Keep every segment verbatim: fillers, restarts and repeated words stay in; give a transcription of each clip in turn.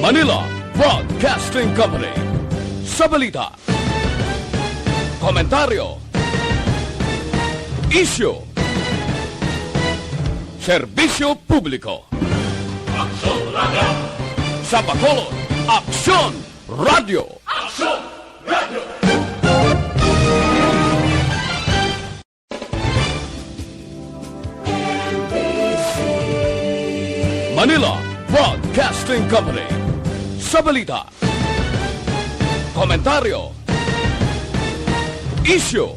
Manila Broadcasting Company. Sa balita, komentaryo, isyu, serbisyo publiko. Aksyon Radio. Sa Bacolod, Aksyon Radio. Aksyon Radio. Manila Broadcasting Company. Sa balita, komentaryo, isyu,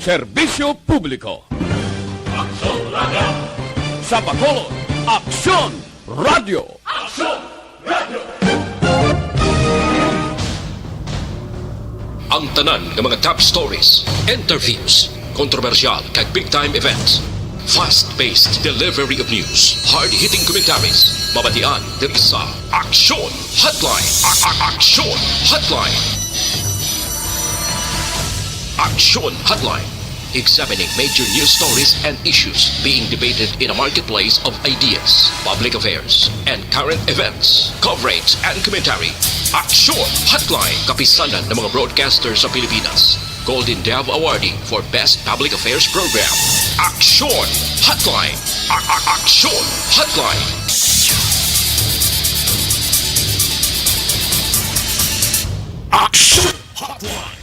serbisyo publiko. Aksyon Radio. Sa Bacolod, Aksyon Radio. Aksyon Radio. Ang tanan nga mga top stories, interviews, kontrobersyal kag big time events. Fast-paced delivery of news, hard-hitting commentaries, mabatian diri sa Aksyon Hotline. A- a- Aksyon Hotline. Aksyon Hotline. Examining major news stories and issues being debated in a marketplace of ideas, public affairs, and current events. Coverage and commentary. Aksyon Hotline. Kapisanan ng mga broadcaster sa Pilipinas. Golden Dove Awardee for Best Public Affairs Program. Aksyon Hotline. A- a- Aksyon Hotline. Aksyon Hotline.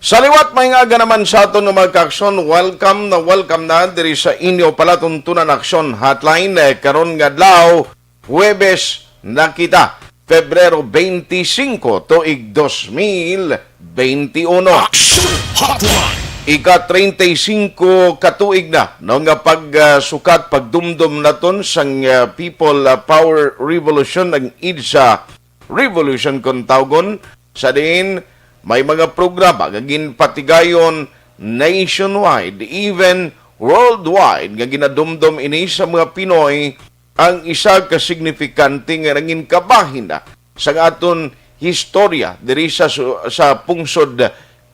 Sa liwat, may nga aga naman sa aton nga mga kaaksyon. Welcome na welcome na diri sa inyo palatuntunan Aksyon Hotline. Eh, karon nga adlaw, Huwebes na kita, Pebrero twenty-five, tuig dos mil twenty-one. Aksyon Hotline. Ika treinta y cinco ka tuig na, no, nga pagsukat, pagdumdom naton sang, ah, People, ah, Power Revolution, ang EDSA Revolution kung tawgon, sa diin may mga programa nga ginpatigayon nationwide, even worldwide, nga ginadumdom ini sa mga Pinoy, ang isa ka signifikante nga nangin kabahin na sa aton historya diri sa su-, sa pungsod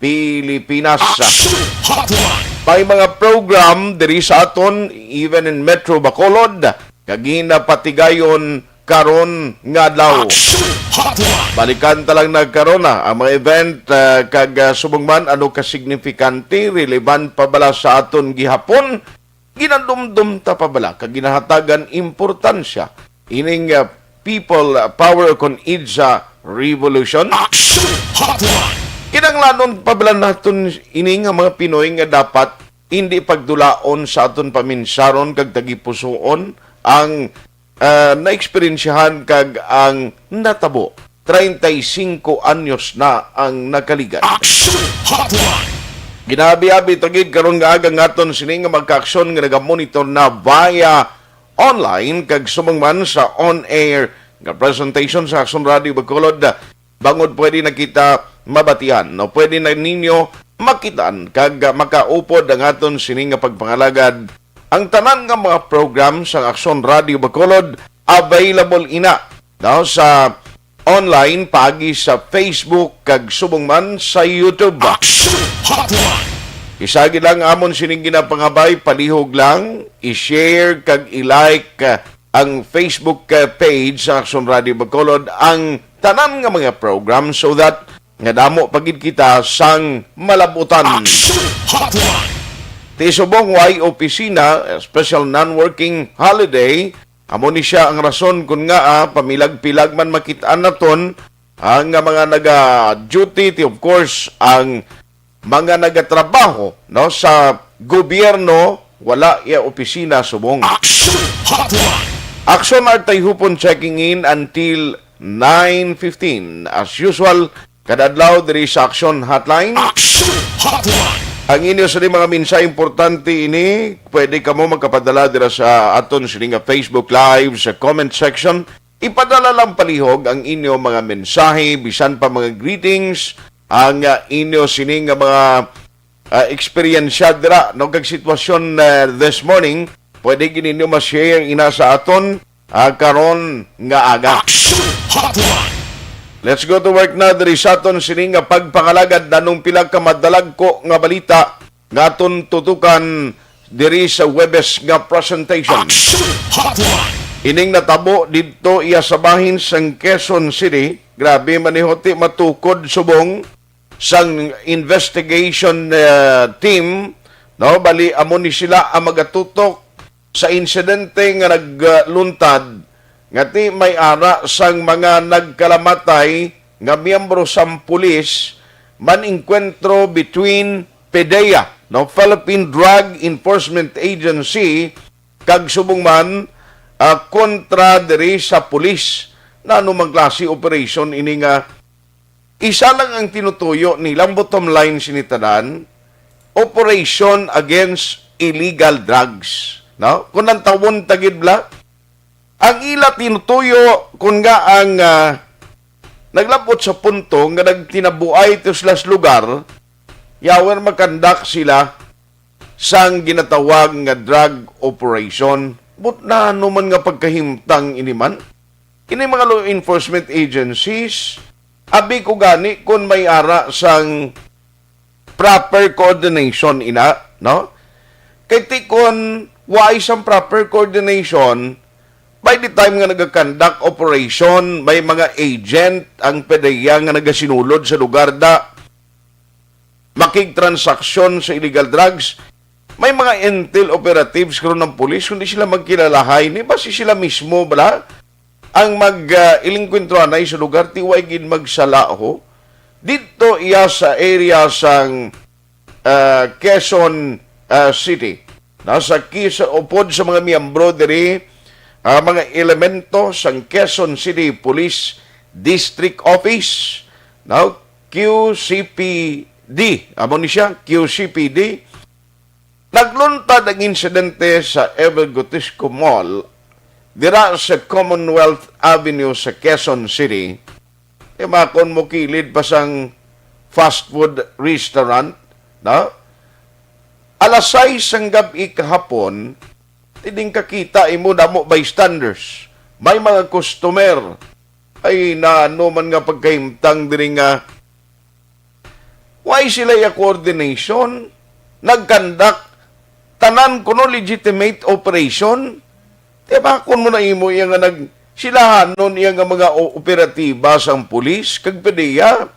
Pilipinas. Aksyon Hotline. May mga program diri sa aton, even in Metro Bacolod, nga ginapatigayon karon nga adlaw. Aksyon Hotline. Balikan ta lang na karon, ah, ang mga event, ah, kag, ah, subong man ano ka signifikante, relevant pa bala sa aton gihapon, ginadumdom ta pa bala kag ginahatagan importansya ining, ah, People Power kon EDSA Revolution? Aksyon Hotline. Kinahanglanon pa bala naton ini nga mga Pinoy nga dapat hindi pagdulaon sa aton paminsaron kag tagipusoon ang, ah, naeksperyensyahan kag ang natabo. Treinta y cinco anyos na ang nakaligan. Aksyon Hotline. Ginabi-abi ta gid karon nga aga nga aton sini nga mga kaaksyon nga nagamonitor na via online kag subong man sa on-air nga presentation sa Aksyon Radio Bacolod. Bangod pwede na kita mabatian, no, pwede na ninyo makitaan kag, ah, makaupod ang aton sini nga pagpangalagad. Ang tanan nga mga program sa Aksyon Radio Bacolod available ina, no, sa online paagi sa Facebook kag subong man sa YouTube. Aksyon Hotline. Isa gid lang amon sining ginapangabay, palihog lang i-share kag i-like, ah, ang Facebook, ah, page sa Aksyon Radio Bacolod, ang tanan nga mga program, so that nga damo pa gid kita sang malabutan. Aksyon Hotline. Ti subong way opisina, special non-working holiday, amo ni sia ang rason kun ngaa pamilag-pilag man makit-an naton ang mga naga-duty, ti of course ang mga nagatrabaho, no, sa gobyerno, wala iya opisina subong. Aksyon Hotline. Aksyon Artay Hupon checking in until nine fifteen. As usual, kada adlaw diri sa Aksyon Hotline. Aksyon Hotline. Ang inyo sa mga mensahe importante ini, pwede kamo magkapadala dira sa aton sini nga Facebook Live sa comment section. Ipadala lang palihog ang inyo mga mensahe, bisan pa mga greetings, ang, ah, inyo sini nga mga, ah, eksperyensya dira, no, kag sitwasyon, ah, this morning, pwede gid ninyo ma-share ina sa aton, ah, karon nga aga. Action Hotline. Let's go to work na diri sa aton sini nga pagpangalagad, nanong pila ka madalagko nga balita nga aton tutukan diri sa Huwebes nga presentation. Action Hotline. Ining natabo didto iya sa bahin sang Quezon City, grabe man ni, huti matukod subong sang investigation, eh, team, no? Bali, amo ni sila ang magatutok sa insidente nga nagluntad nga ti may ara sang mga nagkalamatay nga miyembro sang pulis man engkwentro between PDEA, no, Philippine Drug Enforcement Agency, kag subong man, ah, kontra diri sa pulis. Nano man klase operation ini nga isa lang ang tinutuyo nila? Ang bottom line sini tanan, operation against illegal drugs, no? Kung ang tawon tagid bla, ang ila tinutuyo, kung nga ang, ah, naglabot sa punto nga nagtinabuay to sila sa lugar, yawer makandak sila sang ginatawag nga drug operation. But nano man nga pagkahimtang ini man? Ini mga law enforcement agencies, abi ko gani kung may ara sang proper coordination ina, no? Kay ti kon waay sang proper coordination, by the time nga nagakandak operation, may mga agent ang PDEA nga nagasinulod sa lugar da, makigtransaksyon sa illegal drugs. May mga intel operatives karon ang pulis, kundi sila magkilalahay ni basi sila mismo bala ang mag, ah, ilingkwentro anay sa lugar, ti way gid magsala ho. Dito iya sa area sang, ah, Quezon, ah, City. Nasa kis-, upod sa mga miyembro diri, ah, mga elemento sang Quezon City Police District Office, no? Q C P D. Amo ni siya, Q C P D. Nagluntad ang insidente sa Ever Gotesco Mall, dira sa Commonwealth Avenue sa Quezon City. Kay makon mo kilid pa sang fast food restaurant, no? Alas sais sang gab-i kahapon, tining kakita imo damo bystanders. May mga customer. Ay, nano man nga pagkahimtang diri nga way sila iya coordination, nagkandak tanan kuno legitimate operation. Ti bakon mo na imo iya nga nag-, silahanon iya nga mga o-, operatiba sang pulis kag PDEA.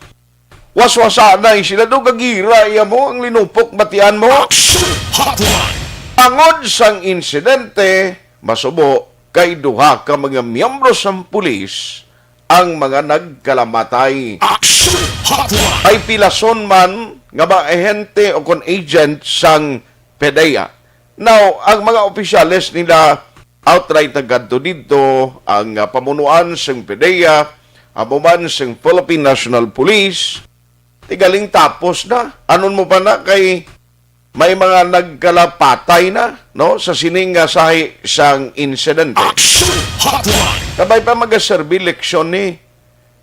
Waswasanay sila do, gagira iya mo ang linupok batian mo. Action Hotline. Tungod sang insidente, masubo kay duha ka mga miyembro sang pulis ang mga nagkalamatay. Action Hotline. Ay pilason man nga mga ahente o kon agent sang PDEA. Now, ang mga opisyales nila outright nagkadto didto, ang, ah, pamunuan sang PDEA, amo man sang Philippine National Police, ti galing tapos na. Anon mo pa na kay may mga nagkalapatay na, no, sa sining nga sahi sang insidente. Action Hotline. Kabay pa magaserbi leksyon ni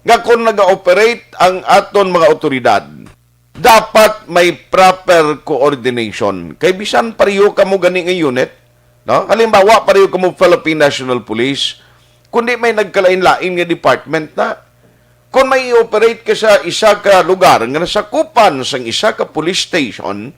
nga kung naga-operate ang aton mga awtoridad, dapat may proper coordination. Kay bisan pareho kamo gani nga unit, no? Halimbawa, pareho kamo Philippine National Police, kundi may nagkalain-lain nga department na. Kung may i-operate ka sa isa ka lugar nga nasakupan sang isa ka police station,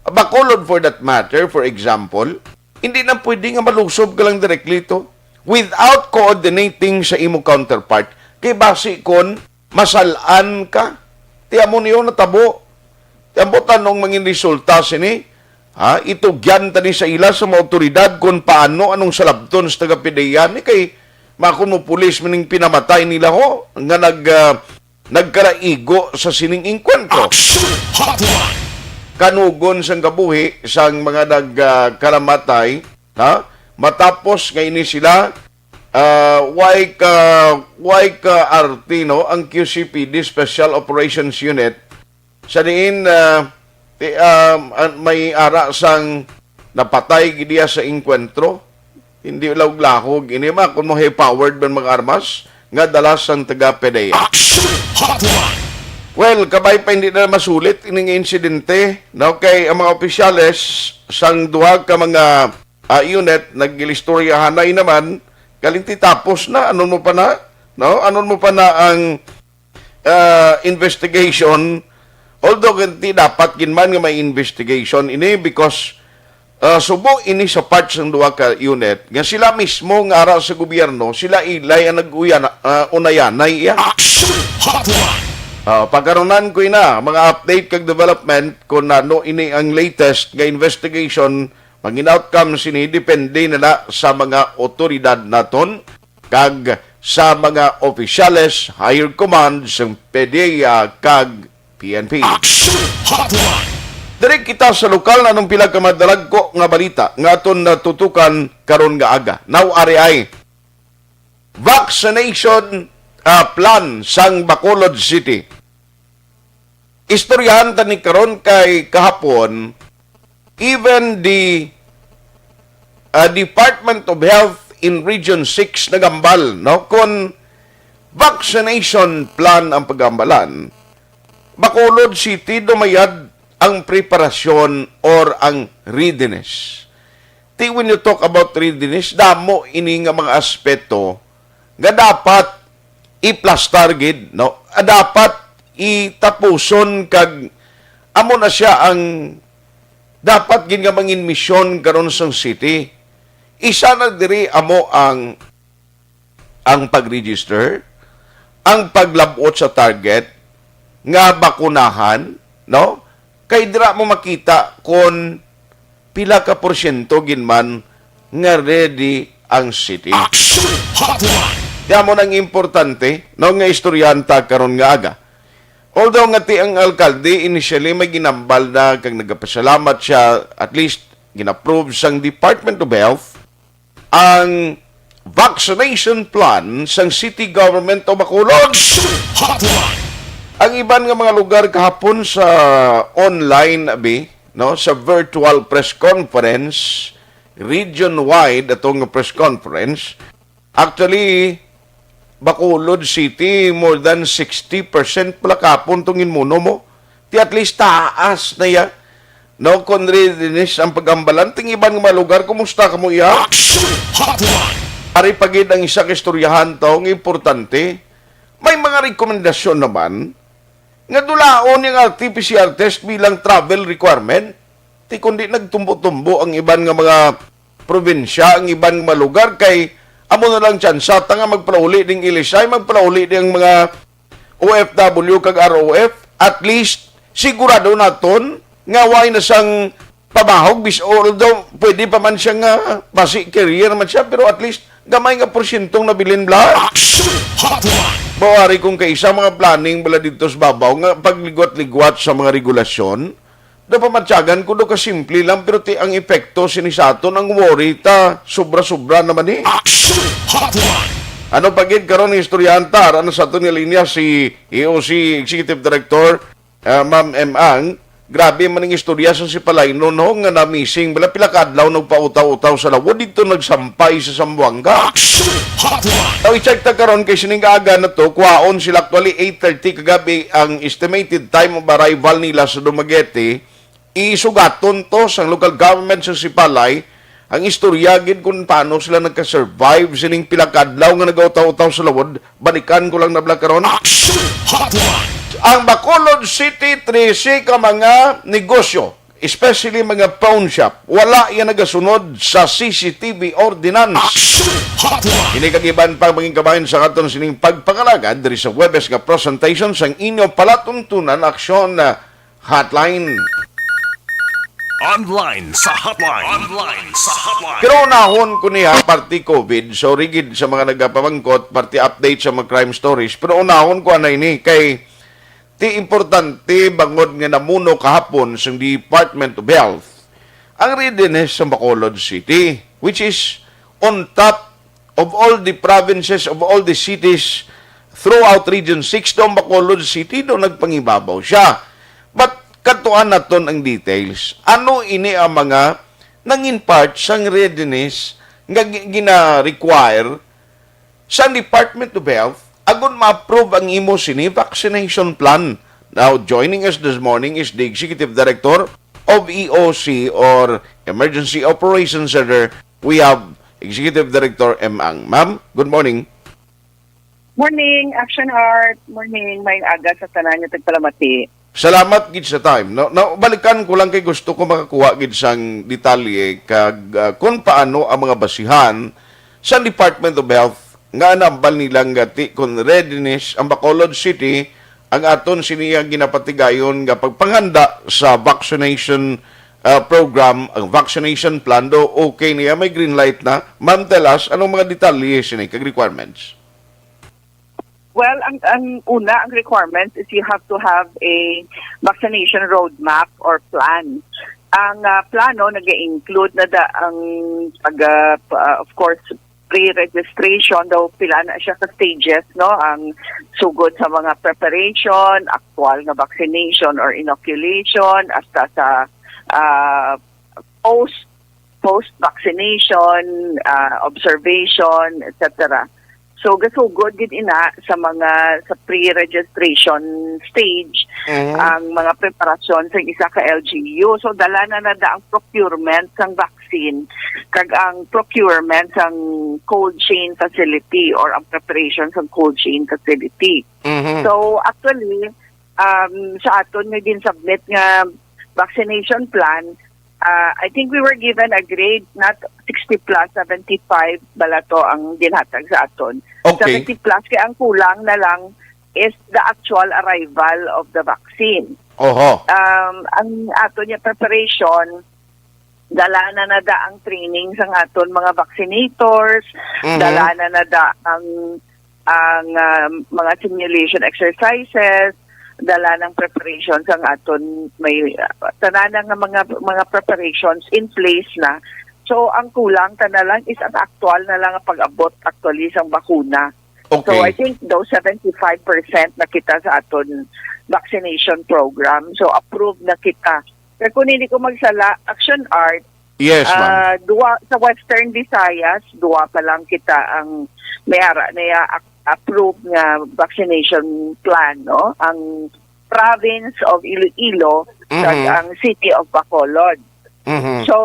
Bacolod for that matter, for example, hindi na pwede nga malusob ka lang directly to without coordinating sa imo counterpart. Kay basi kon masalan ka, ti amo niyo natabo. Ti amo tanong mangin resulta sini, ha? Itugyan tani sa ila sa mga awtoridad kung paano anong salabton sa taga-PDEA ni kay makon mo pulis maning pinamatay nila ho nga nag, ah, nagkalaigo sa sining engkwentro. Action Hotline. Kanugon sang kabuhi sang mga nag, ah, kalamatay, ha? Matapos nga ini sila, ah, way ka, way ka arte, no, ang Q C P D Special Operations Unit sa diin, ah, ti-, ah, an-, may ara sang napatay gid iya sa engkwentro. Hindi lahog-lahog ini, ma, kung mo high-powered man mga armas nga dala sang taga-PDEA. Action Hotline. Well, kabay pa hindi na masulit ining insidente, no? Kay ang mga opisyales sang duha ka mga, ah, unit nagilistoryahanay naman, kalinti tapos na, anon mo pa na, no? Anon mo pa na ang ah, investigation, although hindi dapat gid man nga may investigation ini because Ah, subo ini sa part sang duha ka unit nga sila mismo nga ara sa gobyerno, sila ilay ang nag-uyan-, ah, unayanay iya. Action Hotline! Ah, pagkarunan ko ina, mga update kag development kung ano ini ang latest nga investigation, maging outcome sini depende na na sa mga otoridad naton kag sa mga opisyales, higher command sang P D E A kag P N P. Action Hotline! Diri kita sa lokal na nung pila ka madalagko nga balita nga aton natutukan karon nga aga. Now, ari ay vaccination, ah, plan sang Bacolod City. Istoryahan ta ni karon kay kahapon, even the, ah, Department of Health in Region six nagambal, no? Kung vaccination plan ang pagambalan, Bacolod City dumayad ang preparasyon or ang readiness. Ti, when you talk about readiness, damo ini nga mga aspeto nga dapat iplastar gid, no? Ah, dapat itapuson kag amo na siya ang dapat gid nga mangin misyon karon sang city. Isa na diri amo ang, ang pag-register, ang paglab-ot sa target nga bakunahan, no? Kay dira mo makita kon pila ka porsyento gid man nga ready ang city. Action Hotline! Kaya mo nang importante, no, nga istoryahan ta karon nga aga. Although nga ti ang alkalde initially may ginambal na kag nagapasalamat siya, at least gin-approve sang Department of Health ang vaccination plan sang City Government of Bacolod. Action Hotline! Ang iban nga mga lugar kahapon sa online, abi, no, sa virtual press conference, region-wide atong press conference. Actually, Bacolod City, more than sixty percent pala kahapon tong inmuno mo. Ti at least taas na ya. No, kon readiness ang pagambalan, ting iban nga mga lugar, kumusta kamo iya? Action Hotline! Ari pa gid ang isa ka istoryahan to nga importante. May mga rekomendasyon naman nga dulaon yung R T P C R test bilang travel requirement. Ti kundi nagtumbo-tumbo ang iban nga mga probinsya, ang iban nga mga lugar kay amo na lang tsansa ta nga magpalauli ding ilisay, magpalauli ding mga O F W kag R O F. At least sigurado naton nga way na sang pabahog, bis although pwede pa man siya nga basi carrier man siya, pero at least gamay nga porsyentong nabilin bala. Action Hotline! Mawari kung kaisa mga planning bala dito sa babaw nga pagligwat-ligwat sa mga regulasyon, daw pamatyagan ko daw kasimple lang, pero ti ang epekto sini sa aton ang worry ta sobra-sobra naman eh. Action Hotline! Ano pa gid karon ang istoryahan ta? Ara na sa aton nga linya si E O C Executive Director, ah, Ma'am M. Ang. Grabe man ang istorya sa si Palaynon, no, nga na-missing. Bala pila ka adlaw nagpautaw-utaw sa lawod dito nagsampay sa Zamboanga. Action Hotline! Now, i-check ta karon kay sining aga na to, kuhaon sila actually eight thirty kagabi ang estimated time of arrival nila sa Dumaguete. Isugaton to sa local government sa Sipalay ang istorya gid kung paano sila nagka-survive sining pila ka adlaw nga nagautaw-utaw sa lawod. Balikan ko lang na bala karon. Action Hotline! Ang Bacolod City, trese ka mga negosyo, especially mga pawn shop, wala yan nagasunod sa C C T V ordinance. Action Hotline! Ini kag iban pa maging kabahin sa aton sining pagpangalagad diri sa Huwebes nga presentation sang inyo palatuntunan aksyon, ah, Hotline. Online sa hotline. Online sa hotline. Pero unahon ko niya, parte COVID. Sorry gid sa mga nagapamangkot, parte update sa mga crime stories. Pero unahon ko anay ni kay ti importante bangod nga namuno kahapon sa Department of Health ang readiness sa Bacolod City, which is on top of all the provinces, of all the cities throughout Region six, daw Bacolod City, daw nagpangibabaw siya. But katuan naton ang details. Ano ini ang mga nangin part sang readiness nga gi-, gina-require sa Department of Health agud ma-approve ang imo sini vaccination plan? Now, joining us this morning is the Executive Director of E O C or Emergency Operations Center. We have Executive Director M. Ang. Ma'am, good morning. Morning, Action Heart. Morning, may aga sa tanan nga tagpalamati. Salamat gid sa time. No, no, balikan ko lang kay gusto ko makakuha gid sang detalye kag, ah, kung paano ang mga basihan sa Department of Health nga naambal nila nga ti kon readiness ang Bacolod City ang aton sini ang ginapatigayon nga pagpanghanda sa vaccination, ah, program, ang vaccination plan. Do okay niya, may green light na. Ma'am, tell us, anong mga detalye sini kag requirements? Well, ang, ang una, ang requirements is you have to have a vaccination roadmap or plan. Ang ah, plano nag-include na da ang pag, ah, pa- of course, pre-registration daw, pila na siya sa stages, no? Ang sugod sa mga preparation, actual nga vaccination or inoculation, hasta sa ah, post post vaccination, ah, observation, et cetera. So gasugod gid ina sa mga sa pre-registration stage Mhm. ang mga preparasyon sa isa ka L G U. So dala na na da ang procurement sang vaccine kag ang procurement sang cold chain facility or ang preparation sang cold chain facility. Mhm. So actually, um, sa aton nga gin-submit nga vaccination plan, ah, I think we were given a grade, not sixty plus, seventy-five bala to ang ginhatag sa aton. Okay. Seventy plus, kay ang kulang na lang is the actual arrival of the vaccine. Oho. Um, ang aton nga preparation, dala na na da ang training sa aton mga vaccinators, Mhm. dala na na da ang ang ah, mga simulation exercises, dala ng preparation sa aton may ah, tanan nga mga mga preparations in place na. So ang kulang ta na lang is ang aktual na lang nga pag-abot actually sang bakuna. So I Okay. think daw seventy-five percent na kita sa aton vaccination program. So approved na kita. Kaya kung hindi ko magsala, Action Art, Yes, ma'am. ah, duwa sa Western Visayas, duwa pa lang kita ang may ara na ya- approved nga vaccination plan, no? Ang province of Iloilo kag Mhm. ang city of Bacolod. Mhm. So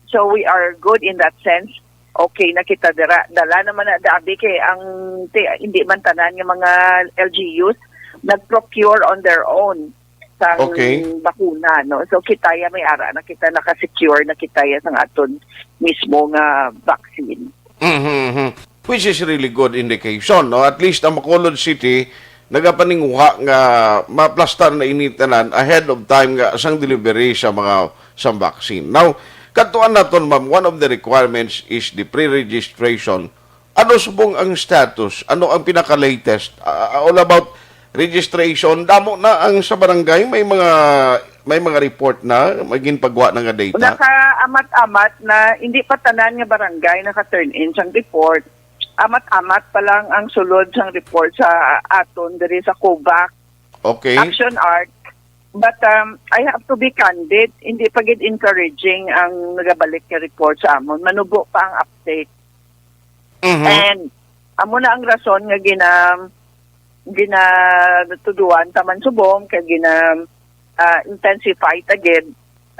so we are good in that sense. Okay na kita dira. Dala naman na dabi kay ang ti- hindi man tanan nga mga L G Us nag-procure on their own sang Okay. bakuna, no? So kita ya may ara na kita, naka-secure na kita ya sang aton mismo nga vaccine. Mhm, mhm. Which is really good indication, no? At least ang Bacolod City nagapaninguha nga maplastar na ini tanan ahead of time nga sang delivery sa mga sa vaccine. Now, kadtuan naton, ma'am, one of the requirements is the pre-registration. Ano subong ang status? Ano ang pinaka-latest? Ah, all about registration. Damo na ang sa barangay, may mga may mga report na, may ginpagwa na nga data. Nakaamat-amat na, hindi pa tanan nga barangay naka-turn in sang report. Amat-amat pa lang ang sulod sang report sa aton diri sa COVAC, Okay. Action Art. But um, I have to be candid, hindi pa gid encouraging ang nagabalik nga report sa amon. Manubo pa ang uptake. Mhm. And amo na ang rason nga gina ginatuduan ta man subong kay gina ah, intensify ta gid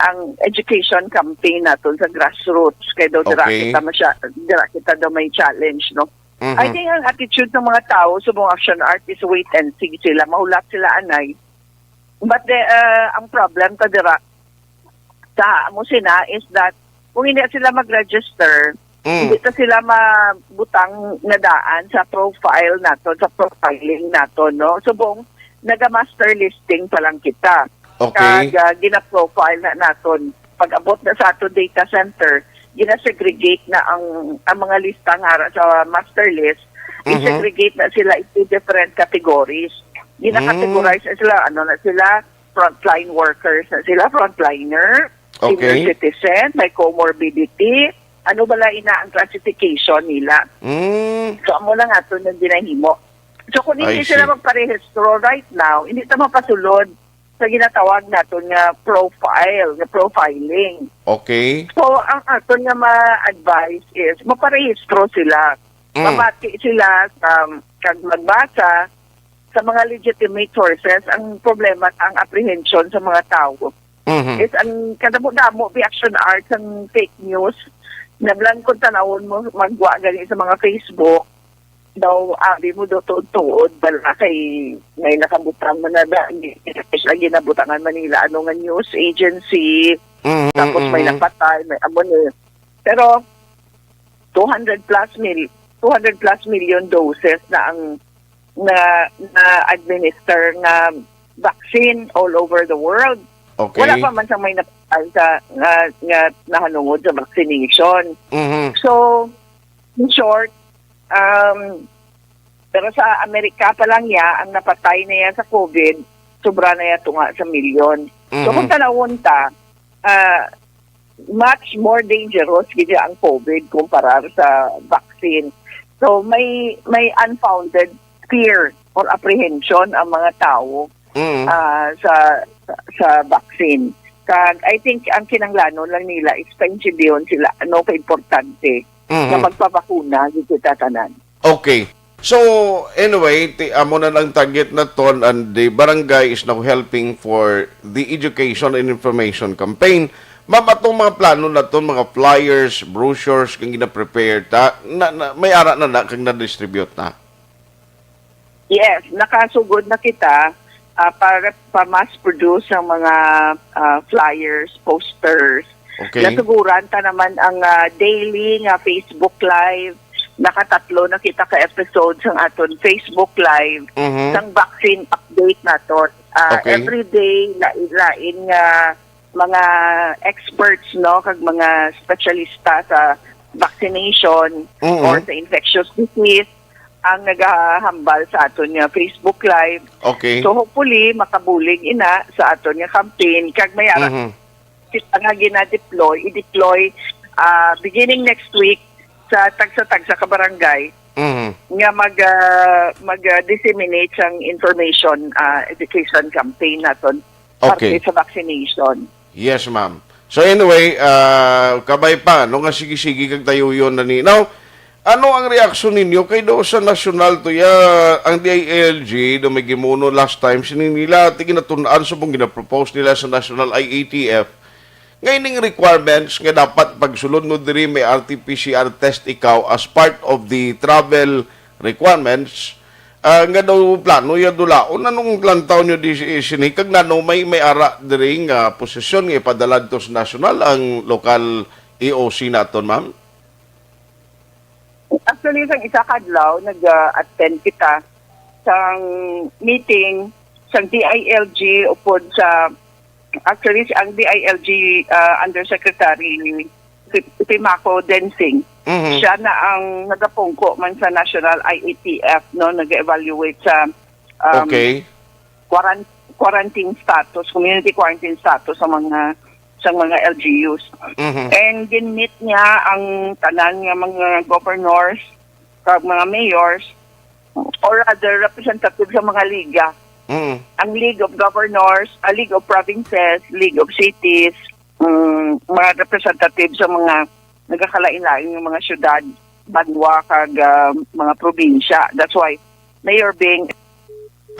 ang education campaign naton sa grassroots kay daw dira Okay. kita masya, dira kita daw may challenge, no? Mhm. I think ang attitude ng mga tao subong Action Art is wait and see sila, mahulat sila anay. But the, uh, ang problem ta dira sa amo sina is that kung hindi sila mag-register, Mm. hindi ta sila mabutang nga daan sa profile naton, sa profiling naton, no? Subong naga-master listing pa lang kita. Okay. Kag ah, gina-profile na naton. Pag-abot na sa aton data center, gina-segregate na ang ang mga lista nga ara sa master list, Mhm. i-segregate na sila into different categories. Gina-categorize na sila, ano na sila, frontline workers na sila, frontliner, senior Okay. citizen, may comorbidity, ano bala ina ang classification nila. Mm. So, amo lang aton yung ginahimo. So, kung hindi I sila see. magparehistro right now, hindi ta mapasulod sa ginatawag naton nga profile, nga profiling. Okay. So, ang aton nga ma-advise is maparehistro sila. Mm. Mamati sila sa, kag magbasa sa mga legitimate sources. Ang problema, ang apprehension sa mga tao Mhm. is ang kadamo-damo reaction art sang fake news. Nablan kung tanawon mo, magwa gani sa mga Facebook. daw, abi mo daw, tuod-tuod bala kay may nakabutang man na da, especially ginabutangan Manila, ano nga news agency, Mhm, tapos may mhm. napatay, may amo ni. Pero two hundred plus mil, two hundred plus million doses na ang na, na administer nga vaccine all over the world. Okay. Wala pa man sa may napatay sa nga, nga nahanungod sa vaccination. Mhm. So, in short, um, pero sa Amerika pa lang niya, ang napatay na yan sa COVID, sobra na yan tunga sa milyon. So, Mhm. kung tanawon ta, ah, much more dangerous gid ang COVID kumpara sa vaccine. So, may, may unfounded fear or apprehension ang mga tao, Mm. ah, sa, sa vaccine. Kag, I think, ang kinahanglanon lang nila is paintindihan sila ano ka importante nga Mhm. magpabakuna gid kita tanan. Okay. So, anyway, ti, amo na lang target naton, and the barangay is now helping for the education and information campaign. Ma'am, atong mga plano naton, mga flyers, brochures, kang gina-prepare ta, na, na, may ara na na, kang na-distribute na? Yes, nakasugod na kita, ah, para pa-mass produce ang mga, ah, flyers, posters. Okay. Nasuguran ta naman ang, ah, daily nga Facebook Live. Nakatatlo na kita ka episode sang aton Facebook Live, Mhm. sang vaccine update naton. Ah, Okay. every day, lain-lain nga mga experts, no, kag mga espesyalista sa vaccination Mhm. or sa infectious disease ang nagahambal sa aton nga Facebook Live. Okay. So, hopefully, makabulig ina sa aton nga campaign. Kag may ara Mhm. kita nga gina-deploy, i-deploy, ah, beginning next week sa tagsa-tagsa ka barangay Mhm. nga mag, ah, mag, ah, disseminate sang information, ah, education campaign naton parte Okay. sa vaccination. Yes, ma'am. So anyway, ah, kabay pa, no, nga sige-sige kag tayuyon na ni. Now, ano ang reaksyon ninyo kay do sa nasyonal to ya, ang D I L G, do may gimuno last time, sini nila, ti ginatun-an subong ginapropose nila sa national I A T F, nga ining requirements nga dapat pagsulod mo diri may R T P C R test ikaw as part of the travel requirements, ah, nga daw plano ya dulaon. Anong lantaw nyo di si-, sini? Kag nano may, may ara diri nga posisyon nga ipadala dito sa nasyonal ang local E O C naton, ma'am? Actually, sang isa ka adlaw, nag-attend kita sang meeting sang D I L G upod sa, actually, ang D I L G, ah, Undersecretary Pi-, Pimaco Densing. Mhm. Siya na ang nagapungko man sa National I A T F, no, nag-evaluate sa, um, Okay. quaran-, quarantine status, community quarantine status sa mga, sa mga L G Us. Mhm. And gin-meet niya ang tanan nga mga governors, kag mga mayors, or other representative sa mga liga. Mhm. Ang League of Governors, a League of Provinces, League of Cities, mm, mga representative sa mga nagakalain-lain nga mga syudad, banwa, kag, ah, mga probinsya. That's why Mayor Bing.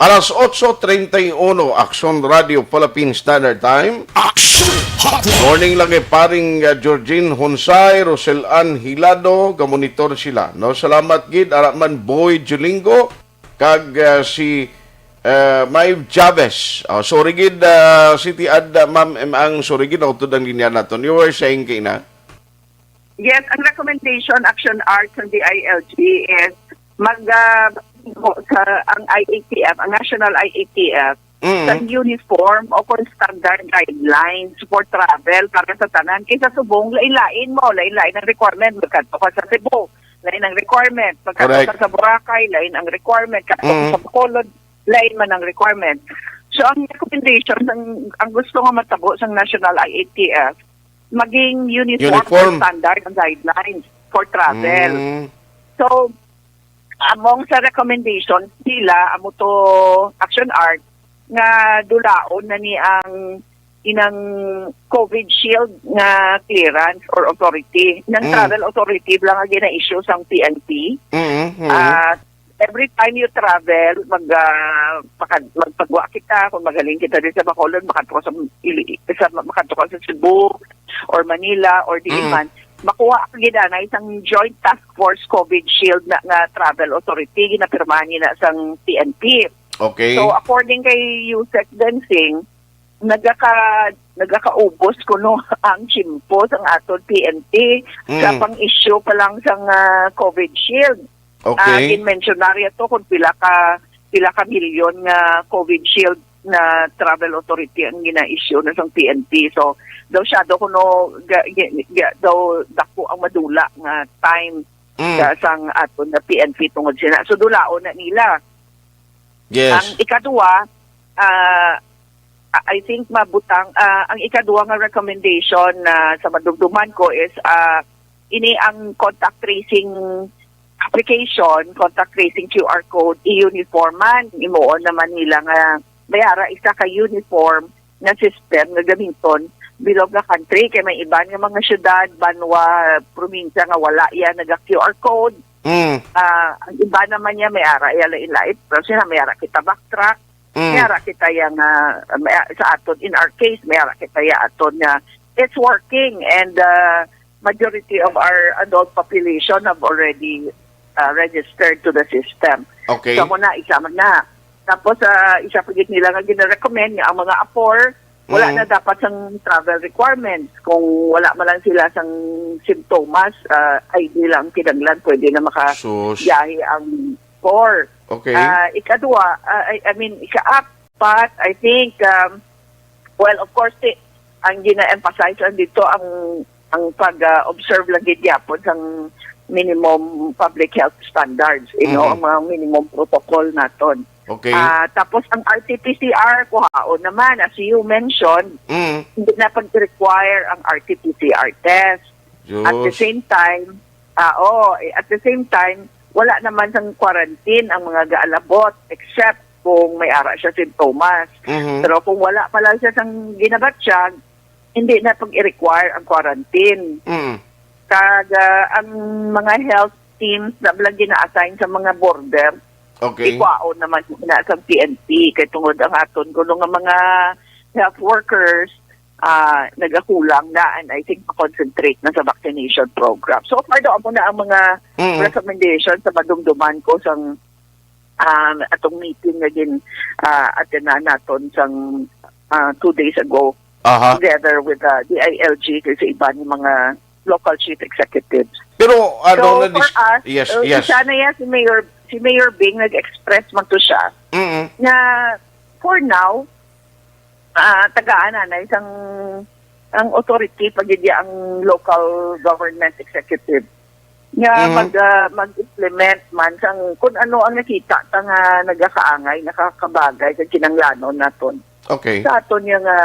Alas otso treinta y uno, Aksyon Radio Philippine Standard Time. Action Hotline. Morning lang kay paring, ah, Georgine Honsay, Rosel Ann Hilado, gamonitor sila, no? Salamat gid, ara man Boy Julingo, kag, ah, si, ah, Maeve Chavez. Oh, sorry gid, ah, City Ad, ah, Ma'am M. Ang sorry gid, nautod ang linya naton. You were saying, Kina? Yes, ang recommendation, Action Art, sa D I L G is mag, ah, sa, ang I A T F, ang National I A T F, Mm. sa uniform o kung standard guidelines for travel para sa tanan. Kaysa subong, lain-lain mo, lain-lain ang requirement. Magkadto ka sa Cebu, lain ang requirement. Magkadto Correct. ka sa Boracay, lain ang requirement. Kadto ka Mm. sa Bacolod, lain man ang requirement. So, ang recommendation, ang, ang gusto nga matabo sa National I A T F, maging uniform Uniform. or standard ang guidelines for travel. Mm. So, among sa recommendation nila, amo to Action Art, nga dulaon na ni ang inang COVID shield nga clearance or authority. Inang Mm. travel authority lang ang gina-issue sang P N P. Mm, mm. Ah, every time you travel, mag, ah, makad-, magpagwa kita, kung magaling kita din sa Bacolod, makadto ka sa Ili-, sa, makadto ka sa Cebu or Manila or diin Mm. man, makuha ka gid anay sang Joint Task Force COVID Shield na nga travel authority, ginapirmahan ni na sang P N P. Okay. So, according kay Usec Densing, nagaka nagakaubos kuno ang tiyempo sang aton P N P sa Mm. pang-issue pa lang sang, ah, COVID Shield. Ah, Okay. Ginmensyonarya to kung pila ka, pila ka milyon nga COVID Shield na travel authority ang gina-issue na sang P N P. So, daw siya daw kuno ga, ga, ga, daw dako ang madula nga time Mm. sa sang aton nga P N P tungod sina. So, dulaon na nila. Yes. Ang ikadua, ah, I think mabutang, ah, ang ikadua nga recommendation na sa madumduman ko is, ah, ini ang contact tracing application, contact tracing Q R code, i-uniforman. Imuon naman nila nga may ara isa ka uniform nga system nga gamiton bilog nga country. Kay may iban nga mga syudad, banwa, probinsya nga wala yan naga Q R code. Mm. Ah, ang iba naman niya may ara iya lain-lain. Pero sila may ara kita backtrack, Mm. may ara kita yang, ah, may, sa aton, in our case, may ara kita ya aton nga it's working and, ah, majority of our adult population have already, ah, registered to the system. Okay. So, muna, isa man na. Tapos, ah, isa pa gid nila nga gina-recommend nga ang mga apor, wala Mm. na dapat sang travel requirements kung wala man lang sila sang simptomas, ah, I D lang kinahanglan, pwede na Sus. makabiyahe ang apor. Okay. Ah, ikadua, ah, I, I mean, ikaapat, I think, um, well, of course, ti, ang gina-emphasize lang dito ang, ang pag-observe lang gid gyapon sang minimum public health standards, you know, Mhm. ang mga minimum protocol naton. Okay. Ah, tapos ang R T P C R, kuhaon naman, as you mentioned, Mm. hindi na pag-require ang R T P C R test. At the Diyos. same time, ah, oo, eh, at the same time, wala naman sang quarantine ang mga gaalabot, except kung may ara siya sintomas. Mhm. Pero kung wala pa lang siya sang ginabatyag, hindi na pag-i-require ang quarantine. Mm. Kag, ah, ang mga health teams na lang gina-assign sa mga border, Okay. ikwaon naman na sa P N P. Kay tungod ang aton kuno nga mga health workers, ah, nagakulang na, and I think ma-concentrate na sa vaccination program. So far, daw, amo na ang mga Mm. recommendation sa madumduman ko sang, um, atong meeting nga gin, ah, attenan naton sang, ah, two days ago Aha. together with the D I L G kag sa iban nga mga local chief executives. Pero, ano So, na for dis-, us, yes, uh, yes. isa na yan si Mayor, si Mayor Bing, nag-express man to siya Mm. nga for now, ah, tagaan na isang, ang authority pa gid ya ang local government executive nga Mhm. mag, ah, mag-implement man sang kung ano ang nakita ta nga nagakaangay, nakakabagay kag kinanglanon naton. Okay. Sa aton ya nga,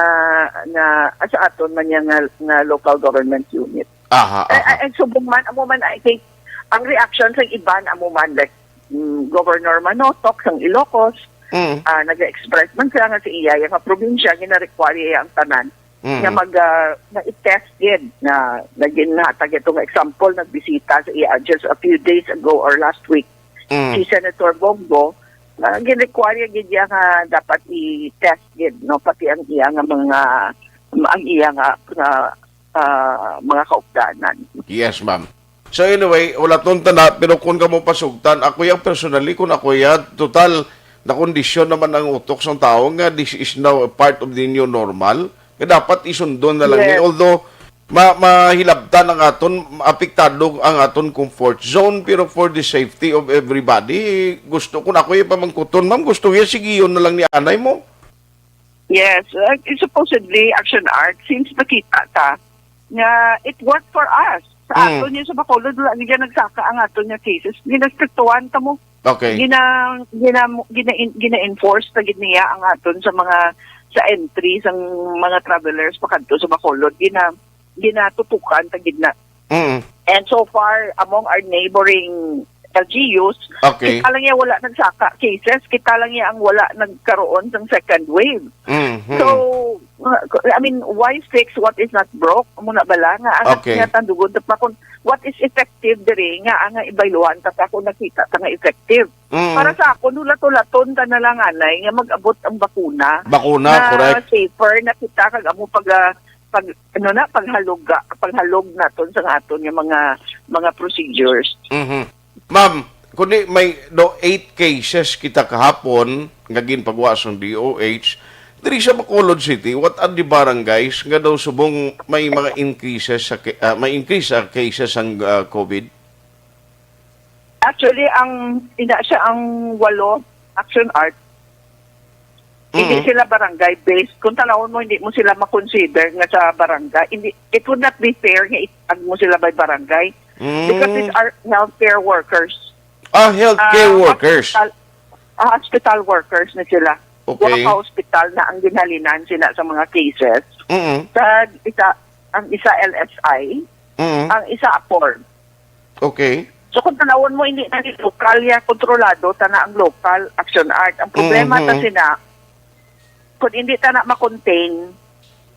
nga, ah, sa aton man ya nga, nga local government unit. Aha, Ay, aha. ay, ay, subong man, amo man, I think, ang reaction sa iban, amo man, like, mm, Governor Manotoc sang Ilocos, Mm. ah, nag-express man siya nga sa iya ya nga probinsya, gina-require iya ang tanan Mm. nga mag, ah, nga i-test gid na naginhatag ito nga example, nagbisita sa iya just a few days ago or last week Mm. si Senator Bong Go, ah, gin-require gid iya nga dapat i-test gid, no, pati ang iya nga mga, ang iya nga, nga, ah, mga kaupdanan. Yes, ma'am. So anyway, wala ton tana, pero kung kamo pasugtan, ako yang personally, kung ako ya, total, nakondisyon naman ang utok sang tao nga this is now a part of the new normal, nga dapat isundon na lang ni. Yes. Although, ma-, mahilabtan ang aton, apektado ang aton comfort zone, pero for the safety of everybody, gusto, kung ako ya pamangkuton, ma'am, gusto ya, sigiyon na lang ni anay mo. Yes, uh, supposedly, Action Art, since nakita ta nga it worked for us. Sa Mm. aton yung sa Bacolod, wala nila nagsaka ang aton nga cases. Ginastriktuhan ta mo. Okay. Gina, gina, gina, gina-enforce ta gid niya ang aton sa mga, sa entry sang mga travelers pakadto sa Bacolod. Gina, ginatutukan ta gid na. Mm. And so far, among our neighboring L G Us, Okay. kita lang ya wala nagsaka cases, kita lang ya ang wala nagkaroon sang second wave. Mhm. So, uh, I mean, why fix what is not broke? Amo na bala nga, ang Okay. nga tandugon ta pa kung what is effective diri nga, ang ibayluhan ta pa kung nakita ta nga effective. Mm. Para sa akon, hulat-hulaton ta na lang, anay, nga mag-abot ang bakuna. Bakuna, Na correct. safer na kita, kag amo pag, ah, pag, ano na, paghalog, paghalog naton sa aton nga mga, mga procedures. Mhm. Ma'am, kundi may do eight cases kita kahapon nga ginpagwa sang D O H, diri sa Bacolod City, what are the barangays nga daw subong may mga increases sa ca-, ah, may increase sa cases sang, ah, COVID? Actually, ang, ina siya ang walo, Action Art, hindi Mm. sila barangay based. Kung tanawon mo, hindi mo sila makonsider nga sa barangay. Hindi, it would not be fair nga itag mo sila by barangay. Because Mm. these are healthcare workers. Ah, healthcare Ah, workers. hospital, ah, hospital workers na sila. Okay. Wala ka hospital na ang ginhalinan sila sa mga cases. Mm. Sa isa, ang isa L S I, Mm. ang isa Apor. Okay. So, kung tanawon mo, hindi na ni lokal ya kontrolado, tana ang lokal Action Art. Ang problema Mm, ta mm. sina, kung hindi ta na ma-contain,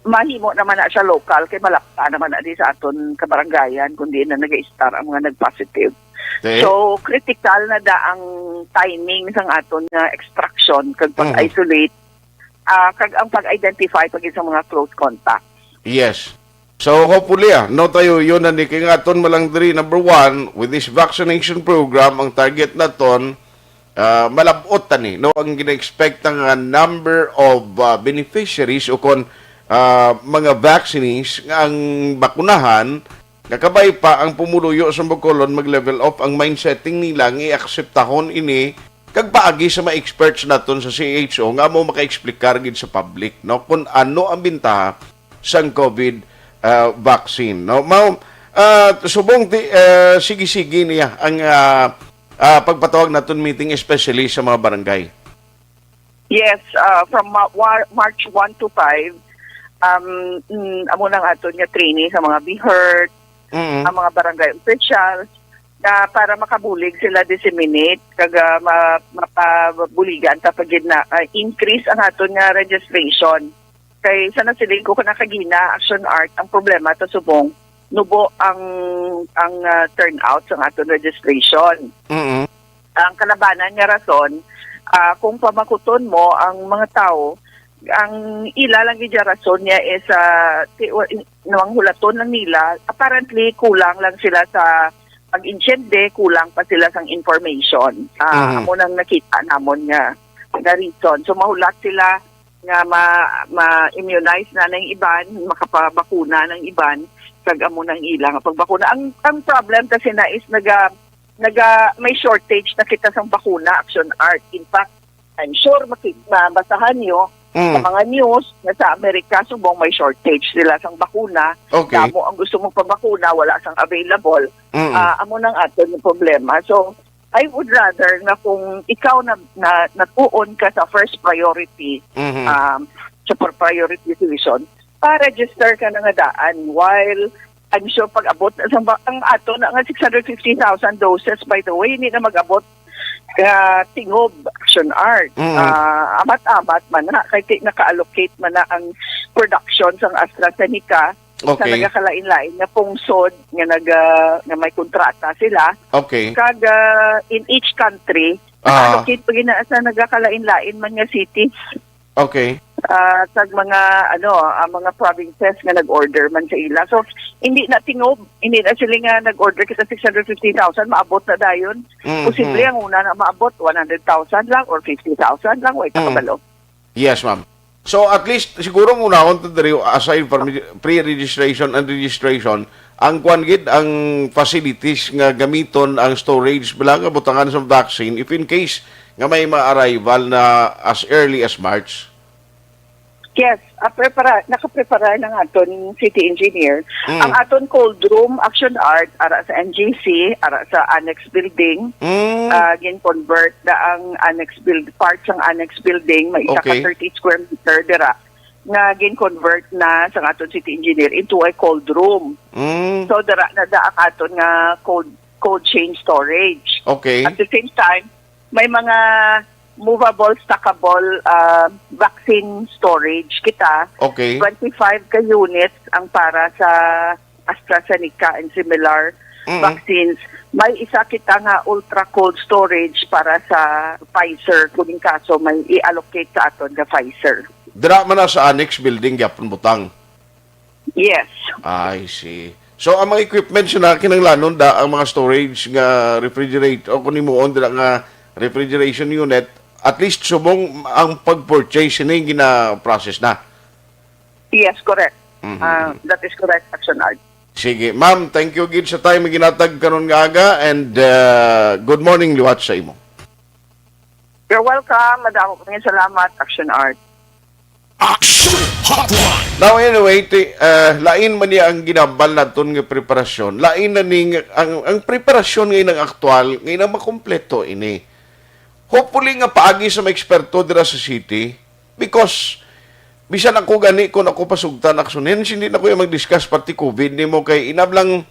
mahimo naman na siya lokal, kay malapta naman na di sa aton kabarangayan, kung di na nag-start ang mga nag-positive. Okay. So, critical na da ang timing sang aton nga extraction, kag Mhm. pag-isolate, ah, kag ang pag-identify pag sa mga close contact. Yes. So, hopefully, ah, no, tayo, yun na ni, kay nga aton malang diri, number one, with this vaccination program, ang target naton, ah, malab-ot ta ni, no, ang gina-expect nga number of, ah, beneficiaries o kon, ah, mga vaccinees nga ang bakunahan, nga kabay pa ang pumuluyo sa Bacolod mag-level off ang mindsetting nila nga i-akseptahon ini kag paagi sa mga experts naton sa C H O nga amo maka-explicar gid sa public, no, kung ano ang bintaha sang COVID, ah, vaccine, no? Mao, ah, subong ti-, ah, sige-sige niya ang, ah, ah, pagpatawag naton meeting, especially sa mga barangay. Yes, ah, from Ma-, War-, March one to five, um, mm, amo nang aton nga training sa mga BHERT, Mm. ang mga barangay officials, na para makabulig sila disseminate, kag, ah, ma-, mapabuligan ta pa gid na, ah, increase ang aton nga registration. Kay sa nasiling ko kanakagina, Action Art, ang problema ta subong nubo ang, ang, ah, turnout sa aton registration. Mm. Ang kalabanan nga rason, ah, kung pamakuton mo ang mga tawo, ang ila lang gid nga rason niya is, ah, ti-, wa-, in-, nanghulaton lang nila, apparently kulang lang sila sa pag-intiende, kulang pa sila sang information. Ah, Mhm. amo nang nakita namon nga, nga reason. So, mahulat sila nga ma-, ma-immunize na ng iban, makapabakuna ng iban, kag amo nang ila nga pagbakuna. Ang, ang problem kasi na is naga-, naga-, may shortage na kita sang bakuna, Action Art. In fact, I'm sure maki-, mabasahan nyo sa Mm. mga news na sa Amerika, subong may shortage sila sang bakuna. Okay. Damo ang gusto magpabakuna, wala sang available. Mm. Ah, amo nang aton yung problema. So, I would rather nga kung ikaw na, na, natuon ka sa first priority, Mhm. um, sa pri-, prioritization, pa-register ka na nga daan. While, I'm sure pag abot na sa ba-, ang ato na nga six hundred fifty thousand doses, by the way, hindi na mag-abot ka tingob, Action Art. Mm. Ah, amat-amat man na, kay ti-, naka-allocate man na ang production sang AstraZeneca sa Okay. nagakalain-lain nga pungsod nga naga-, nga may kontrata sila. Okay. Kag, ah, in each country, Ah. naka-allocate pa gina sa nagakalain-lain man nga cities. Okay. Ah, kag mga, ano, ah, mga provinces nga nag-order man sa ila. So, hindi na tingob, hindi na sila nga nag-order kita six hundred fifty thousand, maabot na dayon. Mm, Posible mm. ang una na maabot one hundred thousand lang or fifty thousand lang, way ta Mm. kabalo. Yes, ma'am. So, at least, siguro ang unahon to diri, aside from pre-registration and registration, ang kwan gid, ang facilities nga gamiton, ang storage bala nga butangan sa vaccine, if in case nga may ma-arrival na as early as March. Yes, ah, prepara-, nakaprepara na nga aton city engineer. Mm. Ang aton cold room, Action Art, ara sa N G C, ara sa annex building, Mm. ah, gin-convert na ang annex build-, part sang annex building, may isa ka Okay. thirty square meter dira, nga gin-convert na sa aton city engineer into a cold room. Mm. So, dira na da ang aton nga cold, cold chain storage. Okay. At the same time, may mga movable, stackable, ah, vaccine storage kita. Okay. Twenty-five ka units ang para sa AstraZeneca and similar Mm. vaccines. May isa kita nga ultra cold storage para sa Pfizer, kung in kaso may i-allocate sa aton nga Pfizer. Dira man na sa annex building gyapon butang. Yes. I see. So, ang mga equipments na kinahanglanon da, ang mga storage nga refrigerate o kung himuon dira nga refrigeration unit, at least subong ang pag-purchase ini gina-process na. Yes, correct. Mhm. Ah, that is correct, Action Art. Sige, ma'am, thank you gid sa time nga ginatag karon nga aga, and, uh, good morning liwat sa imo. You're welcome. Madamo kami salamat, Action Art. Action Hotline. Now, anyway, ti, uh, lain man niya ang ginambal naton nga preparasyon. Lain na ning, ang, ang preparasyon nga inang aktual, nga inang makompleto ini. Hopefully nga paagi sa mga eksperto dira sa city, because bisan ako gani, kung ako pasugtan, Action Art, hindi na ko yung mag-discuss pati COVID nimo kay inablang